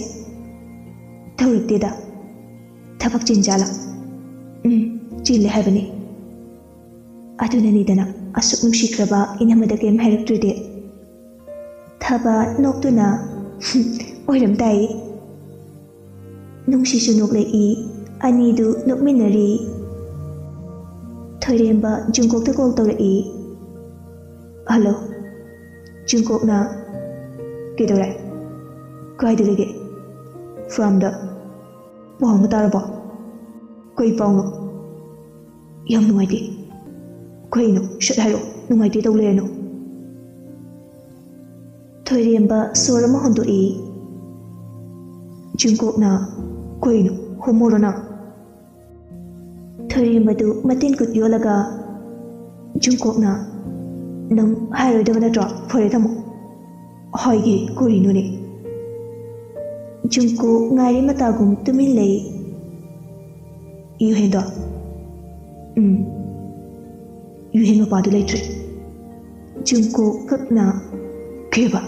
"ꯇꯧꯔꯛꯇꯦꯗ꯫ ꯊꯕꯛ ꯆꯤꯟ ꯖꯥꯠꯂꯥ?" "ꯎꯝ, ꯆꯤꯜꯂꯦ ꯍꯥꯏꯕꯅꯤ"꯫ "ꯑꯗꯨꯅꯅꯤꯗꯅ ꯑꯁꯨꯛ ꯅꯨꯡꯁꯤꯈ꯭ꯔꯕ ꯏꯅꯝꯃꯗ ꯀꯔꯤꯝ ꯍꯥꯏꯔꯛꯇ꯭ꯔꯤꯗꯤ"꯫ ꯊꯕ ꯅꯣꯛꯇꯨꯅ, "ꯑꯣꯏꯔꯝ ꯇꯥꯏ"꯫ ꯅꯨꯡꯁꯤꯁꯨ ꯅꯣꯛꯂꯛꯏ꯫ ꯑꯅꯤꯗꯨ ꯅꯣꯛꯃꯤꯟꯅꯔꯤ꯫ ꯊꯣꯏꯔꯦꯝꯕ ꯖꯨꯡꯀꯣꯛꯇ ꯀꯣꯜ ꯇꯧꯔꯛꯏ꯫ "ꯍꯜꯂꯣ"꯫ ꯖꯨꯡꯀꯣꯛꯅ, "ꯀꯩꯗꯧꯔꯦ? ꯀꯥꯏꯗ ꯂꯩꯒꯦ?" "ꯐꯥꯔꯝꯗ"꯫ "ꯄꯥꯎ ꯑꯃ ꯇꯥꯔꯕꯣ?" "ꯀꯩ ꯄꯥꯎꯅꯣ?" "ꯌꯥꯝ ꯅꯨꯡꯉꯥꯏꯇꯦ"꯫ "ꯀꯩꯅꯣ? ꯁꯠ ꯍꯥꯏꯔꯛꯑꯣ, ꯅꯨꯡꯉꯥꯏꯇꯦ ꯇꯧ ꯂꯩꯔꯅꯨ"꯫ ꯊꯣꯏꯔꯦꯝꯕ ꯁꯣꯔ ꯑꯃ ꯍꯣꯟꯗꯣꯛꯏ꯫ ꯖꯨꯡꯀꯣꯛꯅ, "ꯀꯩꯅꯣ, ꯍꯣꯃꯣꯔꯣ ꯅꯪ?" ꯊꯣꯏꯔꯦꯝꯕꯗꯨ ꯃꯇꯤꯟ ꯀꯨꯠ ꯌꯣꯜꯂꯒ, ꯖꯨꯡꯀꯣꯛꯅ, "ꯅꯪ ꯍꯥꯏꯔꯣꯏꯗꯕ ꯅꯠꯇ꯭ꯔꯣ? ꯐꯔꯦ, ꯊꯝꯃꯣ"꯫ "ꯍꯥꯏꯒꯦ, ꯀꯔꯤꯅꯣꯅꯦ?" ꯖꯨꯡꯀꯣꯛ ꯉꯥꯏꯔꯤ ꯃꯇꯥꯒꯨꯝ ꯇꯨꯃꯤꯟ ꯂꯩ꯫ "ꯌꯨꯍꯦꯟꯗꯣ?" "ꯎꯝ, ꯌꯨꯍꯦꯟ ꯃꯄꯥꯗꯨ ꯂꯩꯇ꯭ꯔꯦ"꯫ ꯖꯨꯡꯀꯣꯛ ꯀꯛꯅ, "ꯀꯩꯕ?"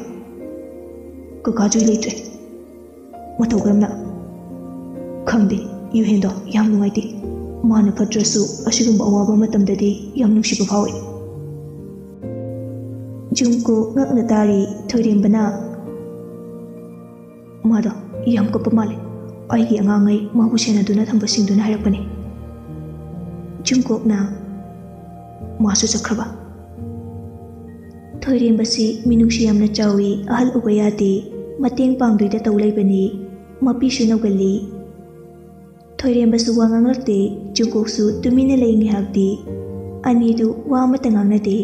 "ꯀꯀꯥ ꯖꯣꯏ ꯂꯩꯇ꯭ꯔꯦ"꯫ "ꯃꯇꯧ ꯀꯔꯝꯅ?" "ꯈꯪꯗꯦ, ꯌꯨꯍꯦꯟꯗꯣ ꯌꯥꯝ ꯅꯨꯡꯉꯥꯏꯇꯦ꯫ ꯃꯥꯅ ꯐꯠꯇ꯭ꯔꯁꯨ ꯑꯁꯤꯒꯨꯝꯕ ꯑꯋꯥꯕ ꯃꯇꯝꯗꯗꯤ ꯌꯥꯝ ꯅꯨꯡꯁꯤꯕ ꯐꯥꯎꯏ"꯫ ꯖꯨꯡꯀꯣꯛ ꯉꯛꯅ ꯇꯥꯔꯤ꯫ ꯊꯣꯏꯔꯦꯝꯕꯅ, "ꯃꯥꯗꯣ ꯌꯥꯝ ꯀꯞꯄ ꯃꯥꯜꯂꯦ꯫ ꯑꯩꯒꯤ ꯑꯉꯥꯡꯉꯩ ꯃꯥꯕꯨ ꯁꯦꯟꯅꯗꯨꯅ ꯊꯝꯕꯁꯤꯡꯗꯨꯅ ꯍꯥꯏꯔꯛꯄꯅꯦ"꯫ ꯖꯨꯡꯀꯣꯛꯅ, "ꯃꯥꯁꯨ ꯆꯠꯈ꯭ꯔꯕ?" ꯊꯣꯏꯔꯦꯝꯕꯁꯤ ꯃꯤꯅꯨꯡꯁꯤ ꯌꯥꯝꯅ ꯆꯥꯎꯏ, ꯑꯍꯜ ꯎꯕ ꯌꯥꯗꯦ, ꯃꯇꯦꯡ ꯄꯥꯡꯗꯣꯏꯗ ꯇꯧ ꯂꯩꯕꯅꯤ, ꯃꯄꯤꯁꯨ ꯅꯧꯒꯜꯂꯤ꯫ ꯊꯣꯏꯔꯦꯝꯕꯁꯨ ꯋꯥ ꯉꯥꯡꯂꯛꯇꯦ꯫ ꯖꯨꯡꯀꯨꯛꯁꯨ ꯇꯨꯃꯤꯟꯅ ꯂꯩ ꯉꯥꯏꯍꯥꯛꯇꯤ꯫ ꯑꯅꯤꯗꯨ ꯋꯥ ꯑꯃꯠꯇ ꯉꯥꯡꯅꯗꯦ꯫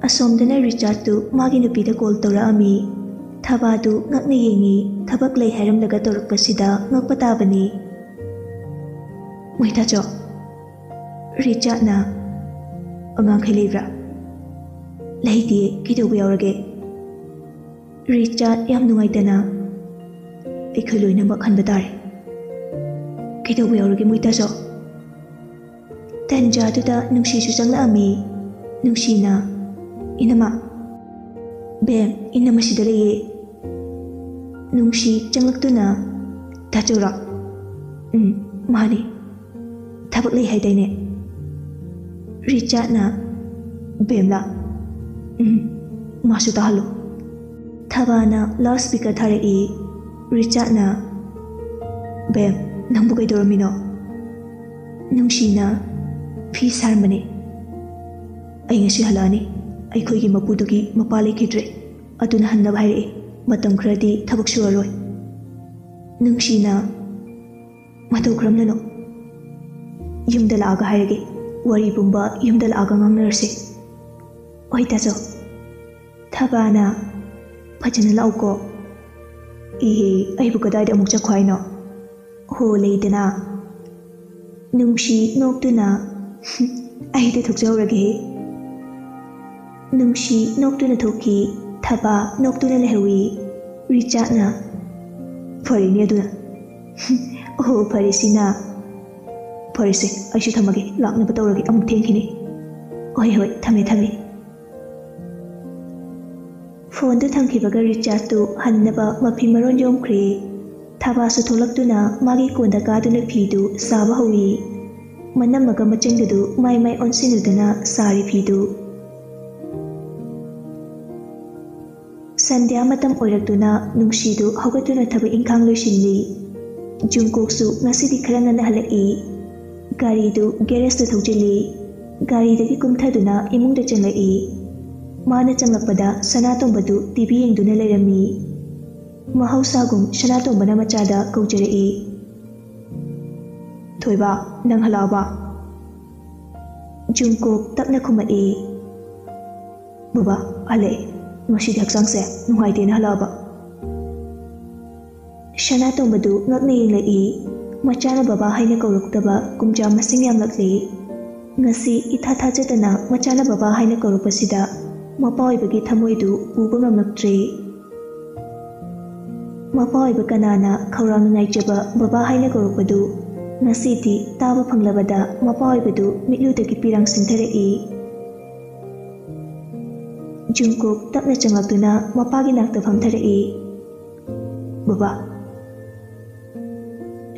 ꯑꯁꯣꯝꯗꯅ ꯔꯤꯆꯥꯔꯗꯇꯨ ꯃꯥꯒꯤ ꯅꯨꯄꯤꯗ ꯀꯣꯜ ꯇꯧꯔꯛꯑꯝꯃꯤ꯫ ꯊꯕꯥꯗꯨ ꯉꯛꯅ ꯌꯦꯡꯉꯤ꯫ ꯊꯕꯛ ꯂꯩ ꯍꯥꯏꯔꯝꯂꯒ ꯇꯧꯔꯛꯄꯁꯤꯗ ꯉꯛꯄ ꯇꯥꯕꯅꯤ꯫ "ꯃꯣꯏꯇꯥꯆꯧ, ꯔꯤꯆꯥꯔꯗꯅ ꯑꯉꯥꯡꯈꯩ ꯂꯩꯕ꯭ꯔꯥ?" "ꯂꯩꯇꯤꯌꯦ, ꯀꯩꯗꯧꯕ ꯌꯥꯎꯔꯒꯦ?" ꯔꯤꯆꯥꯔꯗ ꯌꯥꯝ ꯅꯨꯡꯉꯥꯏꯇꯅ, "ꯑꯩꯈꯣꯏ ꯂꯣꯏꯅꯃꯛ ꯍꯟꯕ ꯇꯥꯔꯦ꯫ ꯀꯩꯗꯧꯕ ꯌꯥꯎꯔꯒꯦ ꯃꯣꯏꯇꯥꯆꯧ?" ꯇꯟꯖꯥꯗꯨꯗ ꯅꯨꯡꯁꯤꯁꯨ ꯆꯪꯂꯛꯑꯝꯃꯤ꯫ ꯅꯨꯡꯁꯤꯅ, "ꯏꯅꯝꯃ, ꯕꯦꯝ, ꯏꯅꯝꯃ ꯁꯤꯗ ꯂꯩꯌꯦ꯫" ꯅꯨꯡꯁꯤ ꯆꯪꯂꯛꯇꯨꯅ, "ꯇꯥꯆꯧꯔꯣ?" "ꯎꯝ, ꯃꯥꯅꯦ꯫ ꯊꯕꯛ ꯂꯩ ꯍꯥꯏꯗꯥꯏꯅꯦ?" ꯔꯤꯆꯥꯔꯗꯅ, "ꯕꯦꯝꯂꯥ?" "ꯎꯝ, ꯃꯥꯁꯨ ꯇꯥꯍꯜꯂꯨ꯫" ꯊꯕꯥꯅ ꯂꯥꯎꯗ ꯁ꯭ꯄꯤꯀꯔ ꯊꯥꯔꯛꯏ꯫ ꯔꯤꯆꯥꯔꯗꯅ, "ꯕꯦꯝ, ꯅꯪꯕꯨ ꯀꯩꯗꯧꯔꯝꯃꯤꯅꯣ?" ꯅꯨꯡꯁꯤꯅ, "ꯐꯤ ꯁꯥꯔꯝꯕꯅꯦ꯫ ꯑꯩ ꯉꯁꯤ ꯍꯜꯂꯛꯑꯅꯤ꯫ ꯑꯩꯈꯣꯏꯒꯤ ꯃꯄꯨꯗꯨꯒꯤ ꯃꯄꯥ ꯂꯩꯈꯤꯗ꯭ꯔꯦ꯫ ꯑꯗꯨꯅ ꯍꯟꯅꯕ ꯍꯥꯏꯔꯛꯑꯦ꯫ ꯃꯇꯝ ꯈꯔꯗꯤ ꯊꯕꯛ ꯁꯨꯔꯔꯣꯏ꯫" ꯅꯨꯡꯁꯤꯅ, "ꯃꯇꯧ ꯀꯔꯝꯅꯅꯣ? ꯌꯨꯝꯗ ꯂꯥꯛꯑꯒ ꯍꯥꯏꯔꯒꯦ꯫ ꯋꯥꯔꯤ ꯄꯨꯝꯕ ꯌꯨꯝꯗ ꯂꯥꯛꯑꯒ ꯉꯥꯡꯅꯔꯁꯦ꯫" "ꯍꯣꯏ ꯇꯥꯆꯧ꯫" ꯊꯕꯥꯅ, "ꯐꯖꯅ ꯂꯥꯛꯎꯀꯣ꯫" "ꯏꯍꯦ, ꯑꯩꯕꯨ ꯀꯗꯥꯏꯗ ꯑꯃꯨꯛ ꯆꯠꯈꯣ ꯍꯥꯏꯅꯣ?" "ꯍꯣ, ꯂꯩꯗꯅ꯫" ꯅꯨꯡꯁꯤ ꯅꯣꯛꯇꯨꯅ, "ꯑꯩꯗ ꯊꯣꯛꯆꯍꯧꯔꯒꯦ꯫" ꯅꯨꯡꯁꯤ ꯅꯣꯛꯇꯨꯅ ꯊꯣꯛꯈꯤ꯫ ꯊꯕꯥ ꯅꯣꯛꯇꯨꯅ ꯂꯩꯍꯧꯏ꯫ ꯔꯤꯆꯥꯔꯗꯅ, "ꯐꯔꯦꯅꯦ ꯑꯗꯨꯅ꯫" "ꯑꯣꯍꯣ, ꯐꯔꯦ ꯁꯤꯅ꯫ ꯐꯔꯦꯁꯦ, ꯑꯩꯁꯨ ꯊꯝꯃꯒꯦ, ꯂꯥꯛꯅꯕ ꯇꯧꯔꯒꯦ, ꯑꯃꯨꯛ ꯊꯦꯡꯈꯤꯅꯤ꯫" "ꯍꯣꯏ, ꯍꯣꯏ, ꯊꯝꯃꯦ, ꯊꯝꯃꯦ꯫" ꯐꯣꯟꯗꯨ ꯊꯝꯈꯤꯕꯒ ꯔꯤꯆꯥꯔꯗꯇꯨ ꯍꯟꯅꯕ ꯃꯐꯤ ꯃꯔꯣꯟ ꯌꯣꯝꯈ꯭ꯔꯦ꯫ ꯊꯕꯥꯁꯨ ꯊꯣꯛꯂꯛꯇꯨꯅ ꯃꯥꯒꯤ ꯀꯣꯟꯗ ꯀꯥꯗꯨꯅ ꯐꯤꯗꯨ ꯁꯥꯕ ꯍꯧꯏ꯫ ꯃꯅꯝꯃꯒ ꯃꯆꯤꯟꯒꯗꯨ ꯃꯥꯏ ꯃꯥꯏ ꯑꯣꯟꯁꯤꯟꯅꯗꯨꯅ ꯁꯥꯔꯤ ꯐꯤꯗꯨ꯫ ꯁꯟꯙ꯭ꯌꯥ ꯃꯇꯝ ꯑꯣꯏꯔꯛꯇꯨꯅ ꯅꯨꯡꯁꯤꯗꯨ ꯍꯧꯒꯠꯇꯨꯅ ꯊꯕꯛ ꯏꯪꯈꯥꯡ ꯂꯣꯏꯁꯤꯜꯂꯤ꯫ ꯖꯨꯡꯀꯣꯛꯁꯨ ꯉꯁꯤꯗꯤ ꯈꯔ ꯉꯟꯅ ꯍꯜꯂꯛꯏ꯫ ꯒꯥꯔꯤꯗꯨ ꯒꯦꯔꯦꯖꯇ ꯊꯧꯖꯤꯜꯂꯤ꯫ ꯒꯥꯔꯤꯗꯒꯤ ꯀꯨꯝꯊꯗꯨꯅ ꯏꯃꯨꯡꯗ ꯆꯪꯂꯛꯏ꯫ ꯃꯥꯅ ꯆꯪꯂꯛꯄꯗ ꯁꯅꯥꯇꯣꯝꯕꯗꯨ ꯇꯤ ꯚꯤ ꯌꯦꯡꯗꯨꯅ ꯂꯩꯔꯝꯃꯤ꯫ ꯃꯍꯧꯁꯥꯒꯨꯝ ꯁꯅꯥꯇꯣꯝꯕꯅ ꯃꯆꯥꯗ ꯀꯧꯖꯔꯛꯏ꯫ "ꯊꯣꯏꯕ, ꯅꯪ ꯍꯜꯂꯛꯑꯕ?" ꯖꯨꯡꯀꯣꯛ ꯇꯞꯅ ꯈꯨꯝꯃꯛꯏ꯫ "ꯕꯕꯥ, ꯍꯜꯂꯛꯑꯦ꯫ ꯉꯁꯤꯗꯤ ꯍꯛꯆꯥꯡꯁꯦ ꯅꯨꯡꯉꯥꯏꯇꯦꯅ ꯍꯜꯂꯛꯑꯕ?" ꯁꯅꯥꯇꯣꯝꯕꯗꯨ ꯉꯛꯅ ꯌꯦꯡꯂꯛꯏ꯫ ꯃꯆꯥꯅ ꯕꯕꯥ ꯍꯥꯏꯅ ꯀꯧꯔꯛꯇꯕ ꯀꯨꯝꯖꯥ ꯃꯁꯤꯡ ꯌꯥꯝꯂꯛꯂꯦ꯫ ꯉꯁꯤ ꯏꯊꯥ ꯊꯥꯖꯗꯅ ꯃꯆꯥꯅ ꯕꯕꯥ ꯍꯥꯏꯅ ꯀꯧꯔꯛꯄꯁꯤꯗ ꯃꯄꯥ ꯑꯣꯏꯕꯒꯤ ꯊꯃꯣꯏꯗꯨ ꯄꯨꯕ ꯉꯝꯂꯛꯇ꯭ꯔꯦ꯫ ꯃꯄꯥ ꯑꯣꯏꯕ ꯀꯅꯥꯅ ꯈꯧꯔꯥꯡꯅ ꯉꯥꯏꯖꯕ ꯕꯕꯥ ꯍꯥꯏꯅ ꯀꯧꯔꯛꯄꯗꯨ ꯉꯁꯤꯗꯤ ꯇꯥꯕ ꯐꯪꯂꯕꯗ ꯃꯄꯥ ꯑꯣꯏꯕꯗꯨ ꯃꯤꯠꯂꯨꯗꯒꯤ ꯄꯤꯔꯥꯡ ꯁꯤꯟꯊꯔꯛꯏ꯫ ꯖꯨꯡꯀꯨꯛ ꯇꯞꯅ ꯆꯪꯂꯛꯇꯨꯅ ꯃꯄꯥꯒꯤ ꯅꯥꯛꯇ ꯐꯝꯊꯔꯛꯏ꯫ "ꯕꯕꯥ꯫"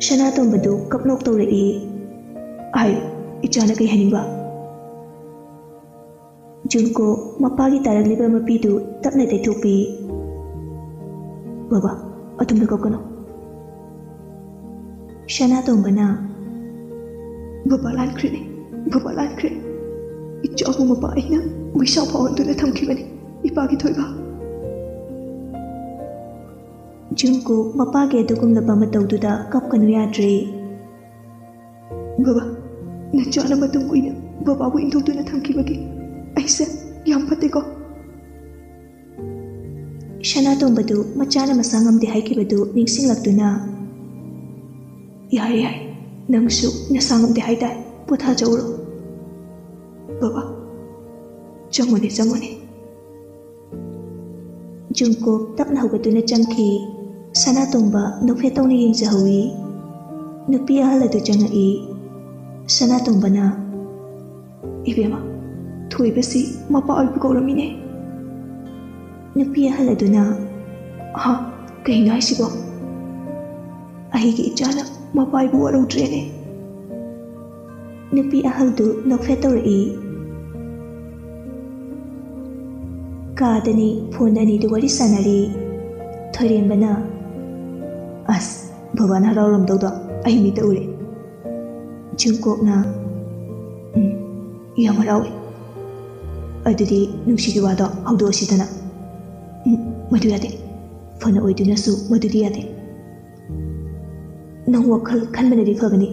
ꯁꯅꯥꯇꯣꯝꯕꯗꯨ ꯀꯞꯅꯣꯛ ꯇꯧꯔꯛꯏ꯫ "ꯍꯥꯏꯌꯨ, ꯏꯆꯥꯅ ꯀꯩ ꯍꯥꯏꯅꯤꯡꯕ?" ꯖꯨꯡꯀꯨꯛ ꯃꯄꯥꯒꯤ ꯇꯥꯔꯛꯂꯤꯕ ꯃꯄꯤꯗꯨ ꯇꯞꯅ ꯇꯩꯊꯣꯛꯄꯤ꯫ "ꯕꯕꯥ, ꯑꯗꯨꯝꯅ ꯀꯞꯀꯅꯨ꯫" ꯁꯅꯥꯇꯣꯝꯕꯅ, "ꯕꯕꯥ ꯂꯥꯟꯈ꯭ꯔꯦꯅꯦ, ꯕꯕꯥ ꯂꯥꯟꯈ꯭ꯔꯦ꯫ ꯏꯆꯥꯕꯨ ꯃꯄꯥ ꯑꯩꯅ ꯃꯩꯁꯥ ꯐꯥꯎꯍꯟꯗꯨꯅ ꯊꯝꯈꯤꯕꯅꯤ, ꯏꯄꯥꯒꯤ ꯊꯣꯏꯕ꯫" ꯖꯨꯡꯀꯨꯛ ꯃꯄꯥꯒꯤ ꯑꯗꯨꯒꯨꯝꯂꯕ ꯃꯇꯧꯗꯨꯗ ꯀꯞꯀꯅꯨ ꯌꯥꯗ꯭ꯔꯦ꯫ "ꯕꯕꯥ, ꯅꯆꯥꯅ ꯃꯇꯝ ꯀꯨꯏꯅ ꯕꯕꯥꯕꯨ ꯏꯟꯊꯣꯛꯇꯨꯅ ꯊꯝꯈꯤꯕꯒꯤ ꯑꯩꯁꯦ ꯌꯥꯝ ꯐꯠꯇꯦꯀꯣ?" ꯁꯅꯥꯇꯣꯝꯕꯗꯨ ꯃꯆꯥꯅ ꯃꯁꯥ ꯉꯝꯗꯦ ꯍꯥꯏꯈꯤꯕꯗꯨ ꯅꯤꯡꯁꯤꯡꯂꯛꯇꯨꯅ, "ꯌꯥꯔꯦ, ꯌꯥꯔꯦ, ꯅꯪꯁꯨ ꯅꯁꯥ ꯉꯝꯗꯦ ꯍꯥꯏꯗꯥꯏ? ꯄꯣꯊꯥꯖꯧꯔꯣ꯫ ꯕꯕꯥ, ꯆꯪꯉꯨꯅꯦ, ꯆꯪꯉꯨꯅꯦ꯫" ꯖꯨꯡꯀꯨꯛ ꯇꯞꯅ ꯍꯧꯒꯠꯇꯨꯅ ꯆꯪꯈꯤ꯫ ꯁꯅꯥꯇꯣꯝꯕ ꯅꯣꯛꯐꯦꯠ ꯇꯧꯅ ꯌꯦꯡꯖꯍꯧꯏ꯫ ꯅꯨꯄꯤ ꯑꯍꯜ ꯑꯗꯨ ꯆꯪꯉꯛꯏ꯫ ꯁꯅꯥꯇꯣꯝꯕꯅ, "ꯏꯕꯦꯝꯃ, ꯊꯣꯏꯕꯁꯤ ꯃꯄꯥ ꯑꯣꯏꯕ ꯀꯧꯔꯝꯃꯤꯅꯦ꯫" ꯅꯨꯄꯤ ꯑꯍꯜ ꯑꯗꯨꯅ, "ꯍꯥ? ꯀꯩꯅꯣ ꯍꯥꯏꯁꯤꯕꯣ? ꯑꯩꯒꯤ ꯏꯆꯥꯅ ꯃꯄꯥ ꯑꯣꯏꯕ ꯋꯥꯔꯧꯗ꯭ꯔꯦꯅꯦ꯫" ꯅꯨꯄꯤ ꯑꯍꯜꯗꯨ ꯅꯣꯛꯐꯦꯠ ꯇꯧꯔꯛꯏ꯫ ꯀꯥꯗꯅꯤ ꯐꯣꯟ ꯑꯅꯤꯗꯨ ꯋꯥꯔꯤ ꯁꯥꯟꯅꯔꯤ꯫ ꯊꯣꯏꯔꯦꯝꯕꯅ, "ꯑꯁ, ꯕꯕꯥꯅ ꯍꯔꯥꯎꯔꯝꯗꯧꯗꯣ ꯑꯩ ꯃꯤꯠꯇ ꯎꯔꯦ꯫" ꯖꯨꯡꯀꯨꯛꯅ, "ꯎꯝ, ꯌꯥꯝ ꯍꯔꯥꯎꯏ꯫ ꯑꯗꯨꯗꯤ ꯅꯨꯡꯁꯤꯒꯤ ꯋꯥꯗꯣ ꯍꯧꯗꯣꯛꯑꯁꯤꯗꯅ꯫" "ꯎꯝ, ꯃꯗꯨ ꯌꯥꯗꯦ꯫ ꯐꯅ ꯑꯣꯏꯗꯨꯅꯁꯨ ꯃꯗꯨꯗꯤ ꯌꯥꯗꯦ꯫ ꯅꯪ ꯋꯥꯈꯜ ꯈꯟꯕꯅꯗꯤ ꯐꯒꯅꯤ꯫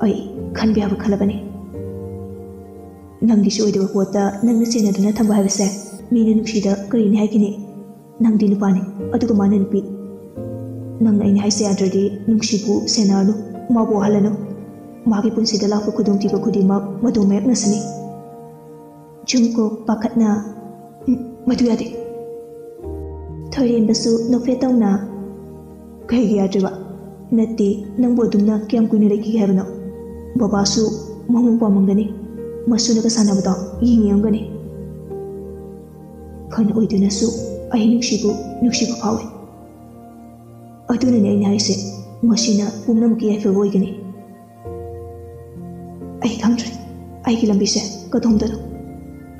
ꯑꯩ ꯈꯟꯕ ꯌꯥꯕ ꯈꯜꯂꯕꯅꯤ꯫ ꯅꯪꯒꯤꯁꯨ ꯑꯣꯏꯗꯕ ꯄꯣꯠꯇ ꯅꯪꯅ ꯁꯦꯟꯅꯗꯨꯅ ꯊꯝꯕ ꯍꯥꯏꯕꯁꯦ ꯃꯤꯅ ꯅꯨꯡꯁꯤꯗ ꯀꯔꯤꯅꯤ ꯍꯥꯏꯒꯅꯤ? ꯅꯪꯗꯤ ꯅꯨꯄꯥꯅꯤ, ꯑꯗꯨꯒ ꯃꯥꯅ ꯅꯨꯄꯤ꯫ ꯅꯪꯅ ꯑꯩꯅ ꯍꯥꯏꯁꯦ ꯌꯥꯗ꯭ꯔꯗꯤ ꯅꯨꯡꯁꯤꯕꯨ ꯁꯦꯟꯅꯔꯅꯨ, ꯃꯥꯕꯨ ꯋꯥꯍꯜꯂꯅꯨ꯫ ꯃꯥꯒꯤ ꯄꯨꯟꯁꯤꯗ ꯂꯥꯛꯄ ꯈꯨꯗꯣꯡꯊꯤꯕ ꯈꯨꯗꯤꯡꯃꯛ ꯃꯗꯨ ꯃꯥꯌꯣꯛꯅꯁꯅꯤ꯫ ꯖꯨꯡꯀꯣꯛ ꯄꯥꯈꯠꯅ, "ꯎꯝ, ꯃꯗꯨ ꯌꯥꯗꯦ꯫" ꯊꯣꯏꯔꯦꯝꯕꯁꯨ ꯅꯣꯛꯐꯦꯠ ꯇꯧꯅ, "ꯀꯩꯒꯤ ꯌꯥꯗ꯭ꯔꯤꯕ? ꯅꯠꯇꯦ, ꯅꯪꯕꯨ ꯑꯗꯨꯝꯅ ꯀꯌꯥꯝ ꯀꯨꯏꯅ ꯂꯩꯈꯤꯒꯦ ꯍꯥꯏꯕꯅꯣ? ꯕꯕꯥꯁꯨ ꯃꯑꯣꯡ ꯄꯥꯝꯃꯝꯒꯅꯤ, ꯃꯁꯨꯅꯒ ꯁꯥꯟꯅꯕꯗꯣ ꯌꯦꯡꯉꯝꯒꯅꯤ꯫" ꯐꯅ ꯑꯣꯏꯗꯨꯅꯁꯨ ꯑꯩ ꯅꯨꯡꯁꯤꯕꯨ ꯅꯨꯡꯁꯤꯕ ꯐꯥꯎꯏ꯫ ꯑꯗꯨꯅꯅꯦ ꯑꯩꯅ ꯍꯥꯏꯁꯦ, ꯃꯁꯤꯅ ꯄꯨꯝꯅꯃꯛꯀꯤ ꯌꯥꯏꯐꯕ ꯑꯣꯏꯒꯅꯤ꯫ ꯑꯩ ꯈꯪꯗ꯭ꯔꯦ, ꯑꯩꯒꯤ ꯂꯝꯕꯤꯁꯦ ꯀꯗꯣꯝꯗꯅꯣ?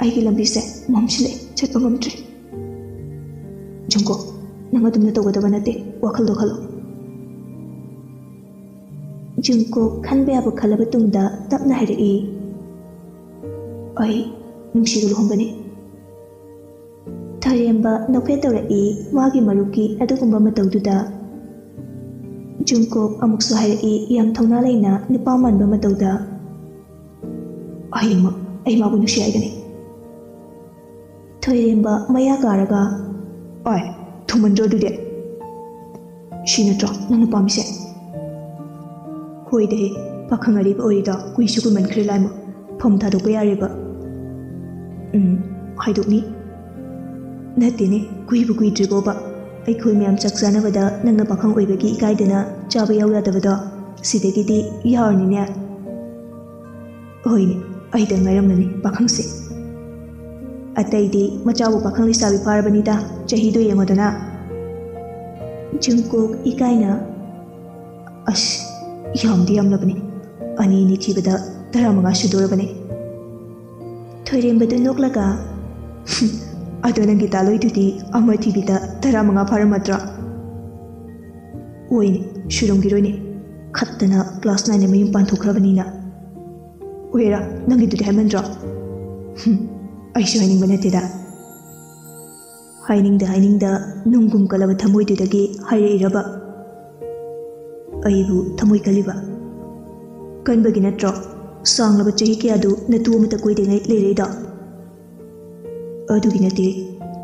ꯑꯩꯒꯤ ꯂꯝꯕꯤꯁꯦ ꯃꯝꯁꯤꯜꯂꯛꯑꯦ, ꯆꯠꯄ ꯉꯝꯗ꯭ꯔꯦ꯫ ꯖꯨꯡꯀꯣꯛ, ꯅꯪ ꯑꯗꯨꯝꯅ ꯇꯧꯒꯗꯕ ꯅꯠꯇꯦ, ꯋꯥꯈꯜꯗꯣ ꯈꯜꯂꯣ꯫ ꯖꯨꯡꯀꯣꯛ ꯈꯟꯕ ꯌꯥꯕ ꯈꯜꯂꯕ ꯇꯨꯡꯗ ꯇꯞꯅ ꯍꯥꯏꯔꯛꯏ, "ꯑꯩ ꯅꯨꯡꯁꯤꯒ ꯂꯨꯍꯣꯡꯒꯅꯤ꯫" ꯊꯣꯏꯔꯦꯝꯕ ꯅꯣꯛꯐꯦꯠ ꯇꯧꯔꯛꯏ ꯃꯥꯒꯤ ꯃꯔꯨꯞꯀꯤ ꯑꯗꯨꯒꯨꯝꯕ ꯃꯇꯧꯗꯨꯗ꯫ ꯖꯨꯡꯀꯣꯛ ꯑꯃꯨꯛꯁꯨ ꯍꯥꯏꯔꯛꯏ ꯌꯥꯝ ꯊꯧꯅꯥ ꯂꯩꯅ ꯅꯨꯄꯥ ꯃꯥꯟꯕ ꯃꯇꯧꯗ, "ꯍꯌꯦꯡꯃꯛ ꯑꯩ ꯃꯥꯕꯨ ꯅꯨꯡꯁꯤ ꯍꯥꯏꯒꯅꯤ꯫" ꯊꯣꯏꯔꯦꯝꯕ ꯃꯌꯥ ꯀꯥꯔꯒ, "ꯑꯣꯏ, ꯊꯨꯃꯟꯗ꯭ꯔꯣ ꯑꯗꯨꯗꯤ? ꯁꯤ ꯅꯠꯇ꯭ꯔꯣ ꯅꯪꯅ ꯄꯥꯝꯃꯤꯁꯦ?" "ꯍꯣꯏꯗꯍꯦ, ꯄꯥꯈꯪ ꯑꯔꯤꯕ ꯑꯣꯏꯔꯤꯗꯣ ꯀꯨꯏꯁꯨ ꯀꯨꯏꯃꯟꯈ꯭ꯔꯦ ꯂꯥꯏꯃ, ꯐꯝ ꯊꯥꯗꯣꯛꯄ ꯌꯥꯔꯦꯕ꯫" "ꯎꯝ, ꯍꯥꯏꯗꯣꯛꯅꯤ꯫" "ꯅꯠꯇꯦꯅꯦ, ꯀꯨꯏꯕꯨ ꯀꯨꯏꯗ꯭ꯔꯤꯕꯣꯕ? ꯑꯩꯈꯣꯏ ꯃꯌꯥꯝ ꯆꯥꯛ ꯆꯥꯅꯕꯗ ꯅꯪꯅ ꯄꯥꯈꯪ ꯑꯣꯏꯕꯒꯤ ꯏꯀꯥꯏꯗꯅ ꯆꯥꯕ ꯌꯥꯎ ꯌꯥꯗꯕꯗꯣ, ꯁꯤꯗꯒꯤꯗꯤ ꯌꯥꯎꯔꯅꯤꯅꯦ꯫" "ꯍꯣꯏꯅꯦ, ꯑꯩꯗ ꯉꯥꯏꯔꯝꯂꯅꯤ ꯄꯥꯈꯪꯁꯦ꯫ ꯑꯇꯩꯗꯤ ꯃꯆꯥꯕꯨ ꯄꯥꯈꯪ ꯂꯩꯁꯥꯕꯤ ꯐꯥꯔꯕꯅꯤꯗ, ꯆꯍꯤꯗꯣ ꯌꯦꯡꯉꯣꯗꯅ꯫" ꯖꯨꯡꯀꯣꯛ ꯏꯀꯥꯏꯅ, "ꯑꯁ, ꯌꯥꯝꯗꯤ ꯌꯥꯝꯂꯕꯅꯤ꯫ ꯑꯅꯤ ꯑꯅꯤ ꯊꯤꯕꯗ ꯇꯔꯥꯃꯉꯥ ꯁꯨꯗꯣꯔꯕꯅꯤ꯫" ꯊꯣꯏꯔꯦꯝꯕꯗꯨ ꯅꯣꯛꯂꯒ, "ꯍꯨꯝ, ꯑꯗꯣ ꯅꯪꯒꯤ ꯗꯥꯂꯣꯏꯗꯨꯗꯤ ꯑꯃ ꯊꯤꯕꯤꯗ ꯇꯔꯥꯃꯉꯥ ꯐꯥꯔꯝꯃꯗ꯭ꯔꯣ?" "ꯑꯣꯏꯅꯦ, ꯁꯨꯔꯝꯈꯤꯔꯣꯏꯅꯦ꯫ ꯈꯠꯇꯅ class nine ꯃꯌꯨꯝ ꯄꯥꯟꯊꯣꯛꯈ꯭ꯔꯕꯅꯤꯅ꯫" "ꯑꯣꯏꯔꯥ, ꯅꯪꯒꯤꯗꯨꯗꯤ ꯍꯥꯏꯃꯟꯗ꯭ꯔꯣ?" "ꯍꯨꯝ, ꯑꯩꯁꯨ ꯍꯥꯏꯅꯤꯡꯕ ꯅꯠꯇꯦꯗ꯫" ꯍꯥꯏꯅꯤꯡꯗ ꯍꯥꯏꯅꯤꯡꯗ ꯅꯨꯡꯒꯨꯝ ꯀꯜꯂꯕ ꯊꯃꯣꯏꯗꯨꯗꯒꯤ ꯍꯥꯏꯔꯛꯏꯔꯕ? ꯑꯩꯕꯨ ꯊꯃꯣꯏ ꯀꯜꯂꯤꯕ? ꯀꯟꯕꯒꯤ ꯅꯠꯇ꯭ꯔꯣ ꯁꯥꯡꯂꯕ ꯆꯍꯤ ꯀꯌꯥꯗꯨ ꯅꯇꯨ ꯑꯃꯠꯇ ꯀꯣꯏꯗ꯭ꯔꯤꯉꯩ ꯂꯩꯔꯛꯏꯗꯣ? ꯑꯗꯨꯒꯤ ꯅꯠꯇꯦ,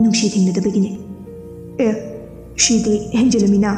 ꯅꯨꯡꯁꯤ ꯊꯦꯡꯅꯗꯕꯒꯤꯅꯦ꯫ ꯑꯦ, ꯁꯤꯗꯤ ꯍꯦꯟꯖꯤꯜꯂꯝꯃꯤꯅ꯫